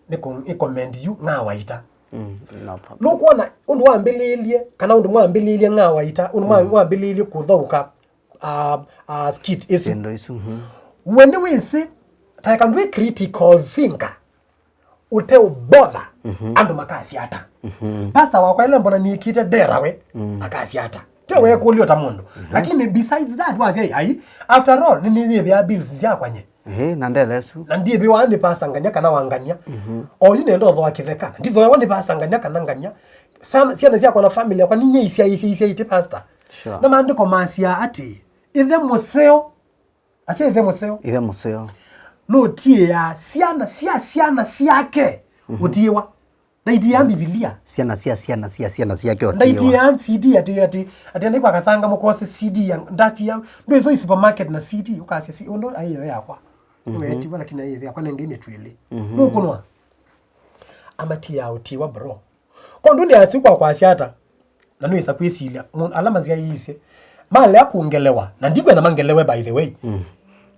Ni ku, ni comment you ngawaita. Mm, no problem. No kwa na undu wambililie kana undu mwambililie ngawaita, undu mwa- mwambililie kuthauka uh, uh, skit isu. Syĩndũ isu, mhm. We nĩwĩsĩ taeka ndwĩ critical thinker, ũteũbotha andũ makasya ata. Pasta wakwa ile mbona nĩkĩte dera we akasya ata. Tio wekũlio ta mũndũ. Lakini besides that wasya ai, after all nĩnĩyĩvĩa bills syakwa nye. Ehe, na ndela ĩsu. Na ndiĩvĩwa nĩ pasta nganya kana wa nganya. Oyu nenda ũthoa kĩtheka. Ndithoewa nĩ pasta nganya kana nganya. Sam- syana syakwa na family yakwa ninyie isya isya isya iti pasta. Sure. Na maandĩko masya atĩ, ĩthe mũseo, asya ĩthe mũseo, Ithe mũseo. Nũtiĩaa syana sya syana syake ũtiĩwa. Ndaitia Mbivilia. Syana cia syana cia syana syake ũtiĩwa. Ndaitia C D atĩ, atĩ, atĩ anaikwa kasanga mũkose C D ya, ndatia, ndwĩso i supermarket na C D, ũkasya si, ũndũ aiyo yakwa. Mhm. Nĩwetiwa, lakini aiyo yakwa nenge mĩtwĩlĩ. Mhm. Nũkũnwa. Amatia ũtiĩwa, bro. Kondũ nĩ asu kwa kwasya ata? Na nĩwĩsa kwĩsilya, mũ-, ala masyaĩĩsye, malea kũngelewa, na ndikwenda mangelewe, by the way. Mm.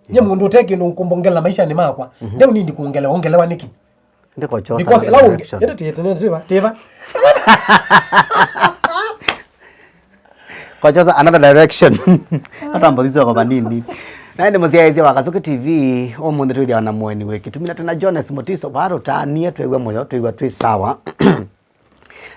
Nye mũndũ ũte kĩndũ ngũmbongela maishanĩ makwa, mhm, ndeũ nindi kũngelewa, ũngelewa nĩkĩ? Ndiko chosa. Because ĩla ũnge-, direction. Ĩndĩ tĩ-, tĩ-, tĩva, tĩva. Kochosa another direction. Atambũthĩsya kwa vanini. Na ĩndĩ mũsyaĩĩsya wa Kasuki T V, ũmũnthĩ twĩthĩawa na mũeni wĩ kĩtumi na tena Jones Mutiso, vaa tũtanie, twĩw'a mũyo, twĩw'a twĩ sawa.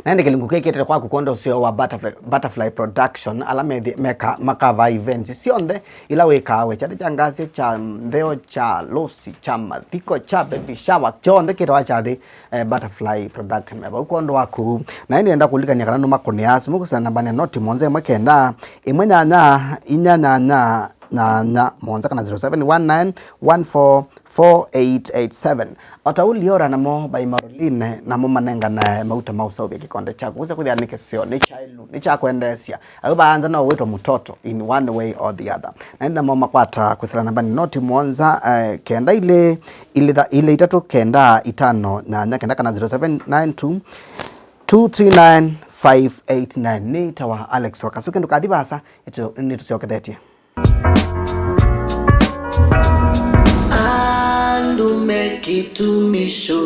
Na ĩndĩ kĩlungu kĩkĩtete kwaku kwonda ũseo wa Butterfly, Butterfly Production, ala methi-, meka, makavaa events syonthe ila wĩkaa we, kyathĩ kya ngasya, kya ntheo, kya lũsi, kya mathiko, kya baby shower, kyonthe kĩtawa kyathĩ, eh, Butterfly Production me vau kwondũ waku. Na ĩndĩ enda kũlikany'a kana nũmakũnĩa simũ kwĩsĩla namba nĩ noti mũonza ĩmwe kenda, ĩmwe nyanya, inya nyanya, nyanya, mũonza kana zero seven one nine one four four eight eight seven. O ta ũu Liora namo by Maureen namo manenganae mauta ma ũseũvya kĩkonde kyaku. Wĩsa kwĩthĩa nĩ kĩseo, nĩ kyailu, nĩ kya kwendeesya. Au vaanza no wĩtwa mũtoto in one way or the other. Na ĩndĩ namo makwata kwĩsĩla namba nĩ noti mũonza, eh, kenda ilĩ, ilĩ tha-, ilĩ itatũ kenda itano nyanya kenda kana zero seven nine two two three nine five eight nine. Nĩ tawa Alex Wakasu. Kĩndũ kathi vaasa, nĩtũ-, nĩtũsyokethetye. Andũ me kĩtumisho.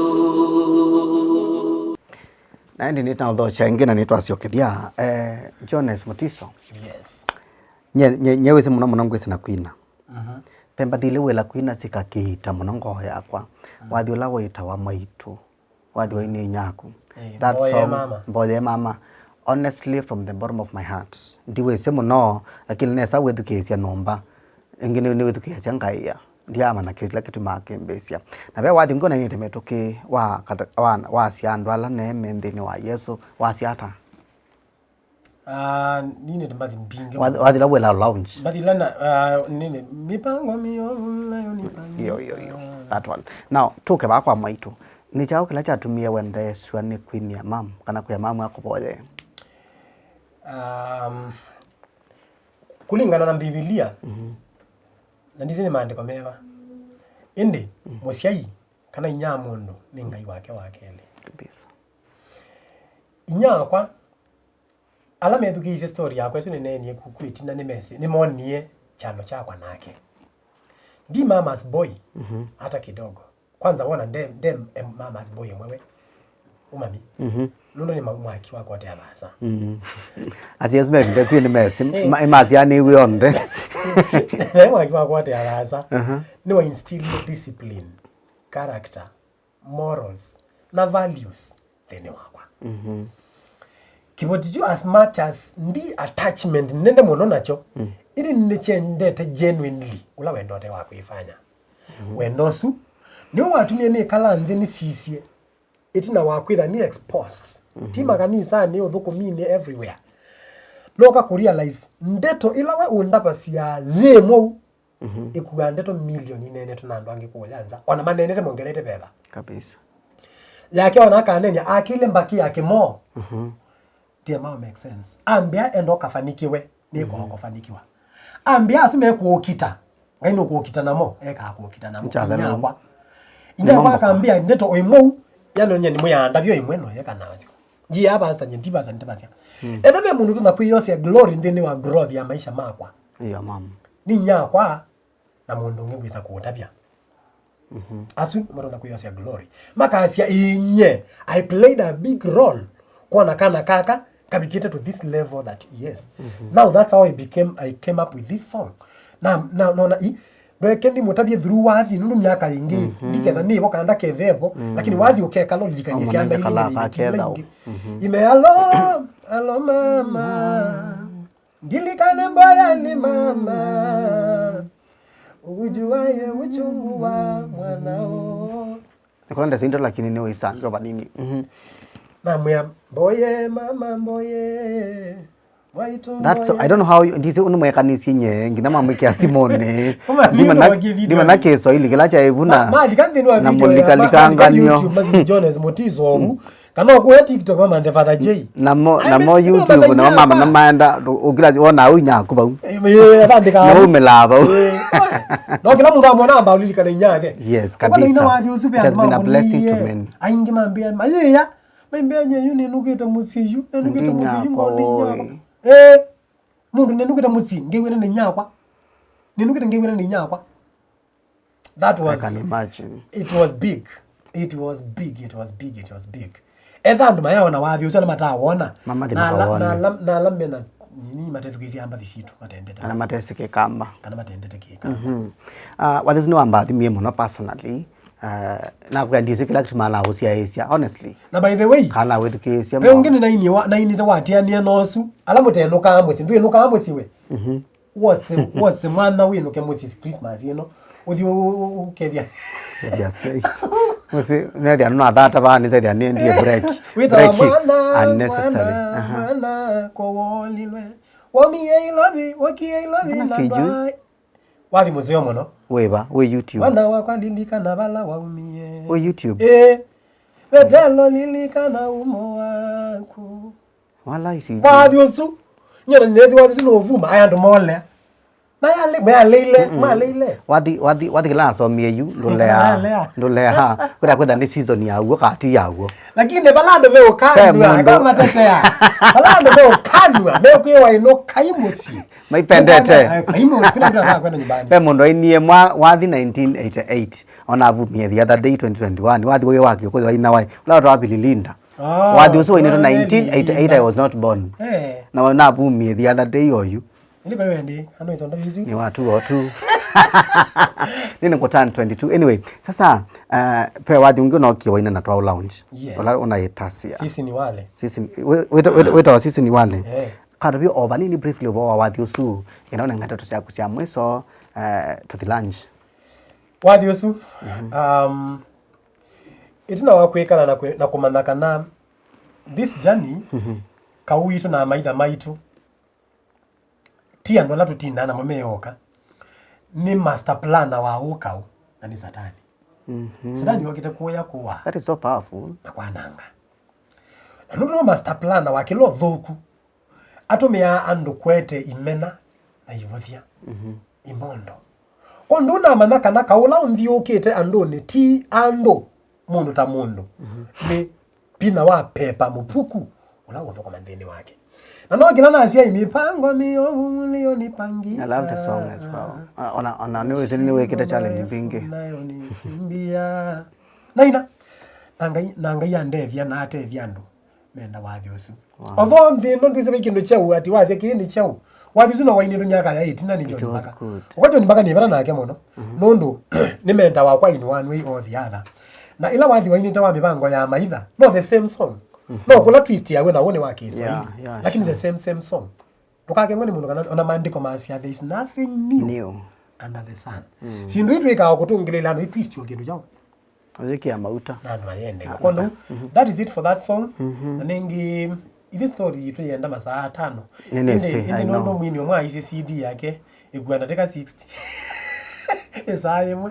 Na ĩndĩ nĩtaũthokya ĩngĩ na nĩtwasyokethya, eh, Jones Mutiso. Yes. Nye, nye, nye wĩsĩ mũno mũno ngwĩsĩ na kwina. Mhm. Pemba thili wĩla kwina sikakĩita mũno ngoo yakwa. Mhm. Wathi ũla wĩtawa Mwaitũ. Wathi wa inĩnyaku. Eh, that mboye song, mama. Mboye mama. Honestly, from the bottom of my heart, ndiwĩsĩ mũno, lakini nesa wĩthukĩĩsya nyũmba. Ĩngĩ nĩ, nĩwĩthukĩĩsya ngaĩa. Ndiamanya kĩla kĩtumaa kĩmbĩsya. Na ve wathi ũngĩ ũnainĩte mĩtũkĩ wa kata-, wa, wasya andũ ala neme nthĩnĩ wa Yesũ, wasya ata? Ah, nini nĩ mbathi mbingĩ. Wathi-, wathila wĩla lounge. Mbathi ila na, ah, nini, mipango miovu nayo nipange. Yo, yo, yo. That one. Now, tũke vaa kwa Mwaitũ. Nĩ kyaũ kĩla kyatumie wendeesw'a nĩ kwinĩa mam, kana kwĩa mam akũvoye? Um, kũlingana na Mbivilia, mhm, na ndisi nĩ maandĩko meva. Ĩndĩ, mhm, mũsyai, kana inya wa mũndũ, nĩ Ngai wake wa kelĩ. Kabisa. Inya wakwa, ala methukĩĩisye story yakwa ĩsu nĩneenie ku, ku ĩtina nĩmesĩ, nĩmonie kyalo kyakwa nake. Ndi mama's boy, mhm, hata kidogo. Kwanza wona nde, nde em-, mama's boy ĩmwe we. Ũmami. Mhm. Nũndũ nĩ ma-, mwaki wa kwotea vaasa. Mhm. Asyai asu mevinde kwĩ nĩmesĩ, ma-, masyaanĩw'e onthe. Naĩ mwaki wa kwotea vaasa. Aha. Nĩwa instill discipline, character, morals, na values nthĩnĩ wakwa. Mhm. Kĩvoti kyu, as much as ndi attachment nene mũno nakyo, mm, ĩndĩ nĩkyendete genuinely ũla wendo ũte wa kwĩfanya. Mhm. Wendo ũsu nĩw'o watumie nĩkala nthĩ nĩsisye ĩtina wa kwĩtha nĩ exposed. Mhm. Ti makanisanĩ, ũthũkũminĩ, everywhere. Nooka kũrealize ndeto ĩla we ũndavasya yĩ ĩmwe ũu, mhm, ĩkuaa ndeto milioni ineenetwe na andũ angĩ kũũya nza, ona maneenete mongelete veva. Kabisa. Yake ona akaneeny'a akĩle mbaki ya kĩmoo. Mhm. Ndiema make sense. Ambĩa enda ũkafanikiwe, nĩko, mhm, ũkafanikiwa. Ambĩa asu mekũũkita, Ngai nũkũũkita namo, ekaa kũũkita namo. Nĩkyathela. Inyakwa. Nĩ inyakwa mambo akambĩa ndeto ĩmwe ũu, yanony'a nĩ mũyandavyo ĩmwe no yeka nasyo. Njiya pastor, nye ndi pastor, ndi pastor. Mm. Etha ve mũndũ tũna kwĩyosya glory nthĩnĩ wa growth ya maisha makwa. Iyo, mama. Nĩ inyakwa na mũndũ ũngĩ ngwĩsa kũũtavya. Mhm. Asu matonya kwĩyosya glory. Makasya, "Inye, I played a big role kwona kana kaka kavikĩte to this level that, yes." Mhm. Now that's how I became, I came up with this song. Na, na, nona i, ndweke ndimũtavye through wathi, nũndũ myaka ĩngĩ, mhm, ndiketha nĩvo kana ndakethevo, mm, lakini wathi ũkekala ũlilikany'e syanda ilĩ, ilĩ, ilĩ. Mhm. Ime, alo, alo mama. Ndilikane mboya ni mama, ujuaye uchungu wa mwanao. Nĩkona ndesĩ indo lakini nĩ ũisanzwa vanini. Mhm. Namwĩa, "Mboye, mama, mboye." Mwaitũ, that so, mboye. I don't know how you, ndisi ũnĩ mwekanisye nye, nginya mamwĩkĩa simũnĩ. Ũma, ndimana, video ndimana kĩswahili kĩla kya ĩvuna. Ma-, malika nthĩnĩ wa na video ya, ma-, malika mũlikalikangany'o. YouTube, masi Jones Mutiso ovu. Mm. Kana ũkũya TikTok mamanthe Father J. Namo, Ai, namo me- YouTube, namo mama namaenda, ũkila wona au nyaku vau. Athandĩka. Nĩwaumĩlaa vau. No kĩla mũndũ amwona amba ũlilikana inyake. Yes, kabisa. Ina wathi ũsu. It has been a blessing to many. Aingĩ mambĩa mayĩya. Maimbĩa nye yu nĩnũkĩte mũsyĩ yu, nĩnũkĩte mũsyĩ yu ngoni inyakwa. Eh. Mũndũ nĩnũkĩte mũsyĩ ngĩw'ĩna nĩ inyakwa. Nĩnũkĩte ngĩw'ĩna nĩ inyakwa. That was, I can imagine. It was big. It was big, it was big, it was big. Etha andũ mayaona wathi ũsu ala matawona. Mamathi na ala, makawone. Na ala, na ala mena nini matethukĩĩsya mbathi sitũ matendete. Kana matesĩ Kĩkamba. Kana matendete Kĩkamba. Mhm. Ah, wathi ũsu nĩwambathimie mũno personally. Ah, nakwĩa ndisĩ kĩla kĩtumaa naũsyaĩĩsya, honestly. Na by the way, kana wĩthukĩĩsya ve ũngĩ nĩnainie wa, nainĩte watianĩa nosu. Ala mũtenũkaa mũsyĩ, ndwĩnũkaa mũsyĩ we. Mhm. Wose, wose mwana wĩnũke mũsyĩ Christmas ĩno. Ũthi ũ-, ũ-, ũ-, ũkethya. Kethya sei. Mũsyĩ, nethya nũnathata vaa, nĩsethya nĩendie break. Wĩtawa break mwana, unnecessary. Mwana, aha, mwana, kowolilwe. Womie ilovi, wokie ilovi. Mbona na sijui? Ndwa-, wathi mũseo mũno. Wĩva, wĩ YouTube? Mwana wakwa lilikana vala waumie. Wĩ YouTube? Ĩĩ. Vetelo lilikana umo waku. Wala isi. Wathi ũsu. Nyona nĩnesi wathi ũsu nũvuma, aya andũ molea. Mayale-, mayaleile, mm-mm, mayaleile. Wathi, wathi, wathi kĩla nasomie yu, ndũlea. Mayalea. Ndũlea. Kwĩta kwĩta nĩ season ya uo, kati ya uo. Lakini vala andũ meũkanwa, ve mũndũ kama matetea. Vala andũ meũkanwa, mekwĩwa ino kai mũsyĩ. Maipendete. Kai mũsyĩ, kila mtu anataka kwenda nyumbani. Ve mũndũ ainie mwa, wathi nineteen eighty-eight. Ona avumie the other day, twenty twenty-one. Wathi wake kwĩwa ina wai. Ula watu wa Pililinda. Oh, wathi ũsu wainĩtwe nineteen eighty-eight, I was not born. Eh. Na navumie the other day oyu. Ĩndĩ kwa wendi, ano isonda visu. Nĩ wa two oh two. Nini kutan twenty-two. Anyway, sasa, uh, pe wathi ũngĩ ũnokie waina na Twau Lounge. Yes. Ũla ũnaĩtasia. Sisi ni wale. Sisi ni, wĩ-, wĩta-, wĩta-, wĩtawa Sisi ni wale. Eh. Katavia o vanini briefly ũvoo wa wathi ũsu. Kenda ũnenga ndeto syaku sya mwiso, uh, to the lunch. Wathi ũsu, mhm, um, ĩtina wa kwĩkala na kwĩ-, na kũmanya kana this journey, mhm, kau witũ na amaitha maitũ, ti andũ ala tũtindaa namo meoka, nĩ master planner wa ũkau, na nĩ Satani. Mhm. Satani okĩte kũya kũa. That is so powerful. Na kwananga. Na nũndũ nĩ master planner wa kĩla ũthũku, atũmĩaa andũ kwete imena na ivũthya, mhm, imondo. Kwondũ nũnamanya kana kaũ ũla ũnthiũũkĩte andũnĩ ti andũ, mũndũ ta mũndũ, mhm, nĩ vinya wa pepa mũvuku ũla ũthũkũma nthĩnĩ wake. Na no kĩla nasya, mipango miovu mlionipangia. I love the song as well. Ona, ona nĩwĩsĩ nĩwĩkĩte challenge mbingĩ. Nayo nitimbia. Na ina, na Ngai, na Ngai andethya na atethya andũ menda wathi ũsu. Wow. Although nthĩ ĩno ndwĩsĩ vai kĩndũ kyaũ, ati wasya kĩĩ nĩ kyaũ. Wathi ũsu no wainĩtwe myaka ya ĩtina nĩ John Mbaka. It was good. Ũka John Mbaka nĩ vata nake mũno. Mhm. Nũndũ nĩ mentor wakwa in one way or the other. Na ĩla wathi wainĩte wa mĩvango ya maitha, no the same song. Mhm. No kũla twist ya wĩna woni wa Kĩswahili. Yeah, yeah, lakini sure, the same, same song. Ndũkakengwe nĩ mũndũ kana ona maandĩko maasya, "There is nothing new, new, under the sun." Mm. Syĩndũ itwĩkaa kũtũngĩlĩla andũ itwist o kĩndũ kyaũ. Ũyĩkĩa mauta. Na andũ ayende. Ah, kwondũ, mhm, that is it for that song. Mhm. Na nĩngĩ, ithe story yitũ yenda masaa atano. Nĩ, nĩ, ĩndĩ, ĩndĩ I know, nũndũ mwini ũmwe aisye C D yake ĩkua ndatĩka sixty. Ĩsaa yĩmwe.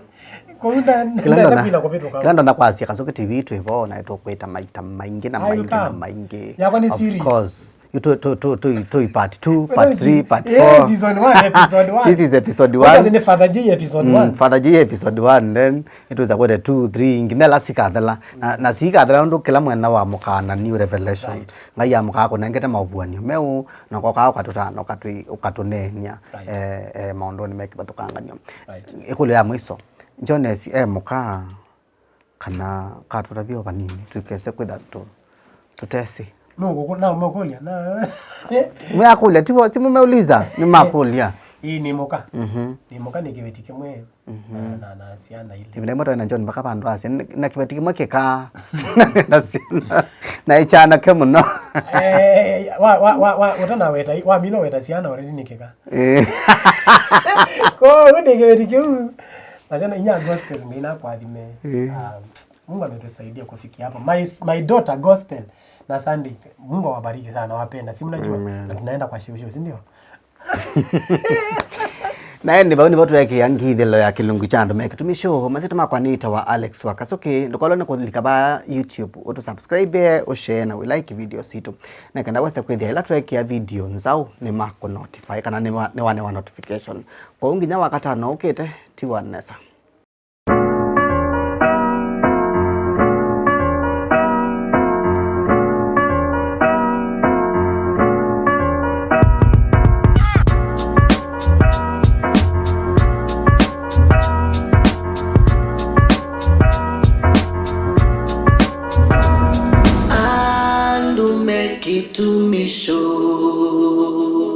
Kũu nda-, kĩla ndona, ndesa kwĩla kũvĩtũka. Kĩla ndona kwasya Kasuku T V twĩ vo, na tũkwĩta maita maingĩ na maingĩ na maingĩ. Yakwa nĩ series. Of course. Yu tũ, tũ, tũ, tũ, tũ part two, part three, part four. Eh, season one, episode one. This is episode one. Nĩ Father J episode one. Mm, Father J episode one, then it was about the two, three, nginya la sikathela. Na, na sikathela nũndũ kĩla mwena wa mũkaana new revelation. Right. Ngai amũkaa kũnengete maũvuanio meũ, na ũkokaa ũkatũtana, ũkatũ-, ũkatũneenia, right, eh, eh, maũndũnĩ me kĩvathũkanganyo. Right. Ĩkũlyo ya mwiso, Jones e mũka kana katũtavya o vanini, tũikese kwĩtha tũ-, tũtesĩ. Nũkũkũ-, na ũmekũlya, na, eh? Mweakũlya, tivo, si mumeuliza, nĩmakũlya. Ĩĩ, nĩ mũka. Mhm. Nĩ mũka nĩ kĩveti kĩmwe, mhm, na, na, na syana ilĩ. Ĩvinda ĩmwe twaĩ na John Mbaka vandũ asya, "Nĩ-, na kĩveti kĩmwe kĩkaa." Na syana. Na ĩkyanake mũno. Eh, wa, wa, wa, wa, ũtanaweta, wamina weta syana already nĩ kĩka. Eh. Kwoou nĩ kĩveti kĩu. Na tena inya gospel Ngai nakwathime. Eh. Ah, Mungu ametusaidia kufikia hapo. My, my daughter gospel na Sunday. Mungu awabariki sana, nawapenda. Si mnajua? Amen. Na tunaenda kwa show show, si ndio? Na ĩndĩ vau nĩvo tweekĩa ngithĩlo ya kĩlungu kya Andũ me Kĩtumi Show. Masyĩtwa makwa nĩtawa Alex wa Kasuki. Ndũkolwe nĩ kũlika vaa YouTube, ũtũsubscribe, ũshare na ũlike video sitũ. Na kenda wese kwĩthĩa ĩla tweekĩa video nzaũ nĩmakũnotify kana nĩwa- nĩwanewa notification. Kwoou nginya Wakatano ũkĩte, tiwa nesa. Andũ me Kĩtumi Show.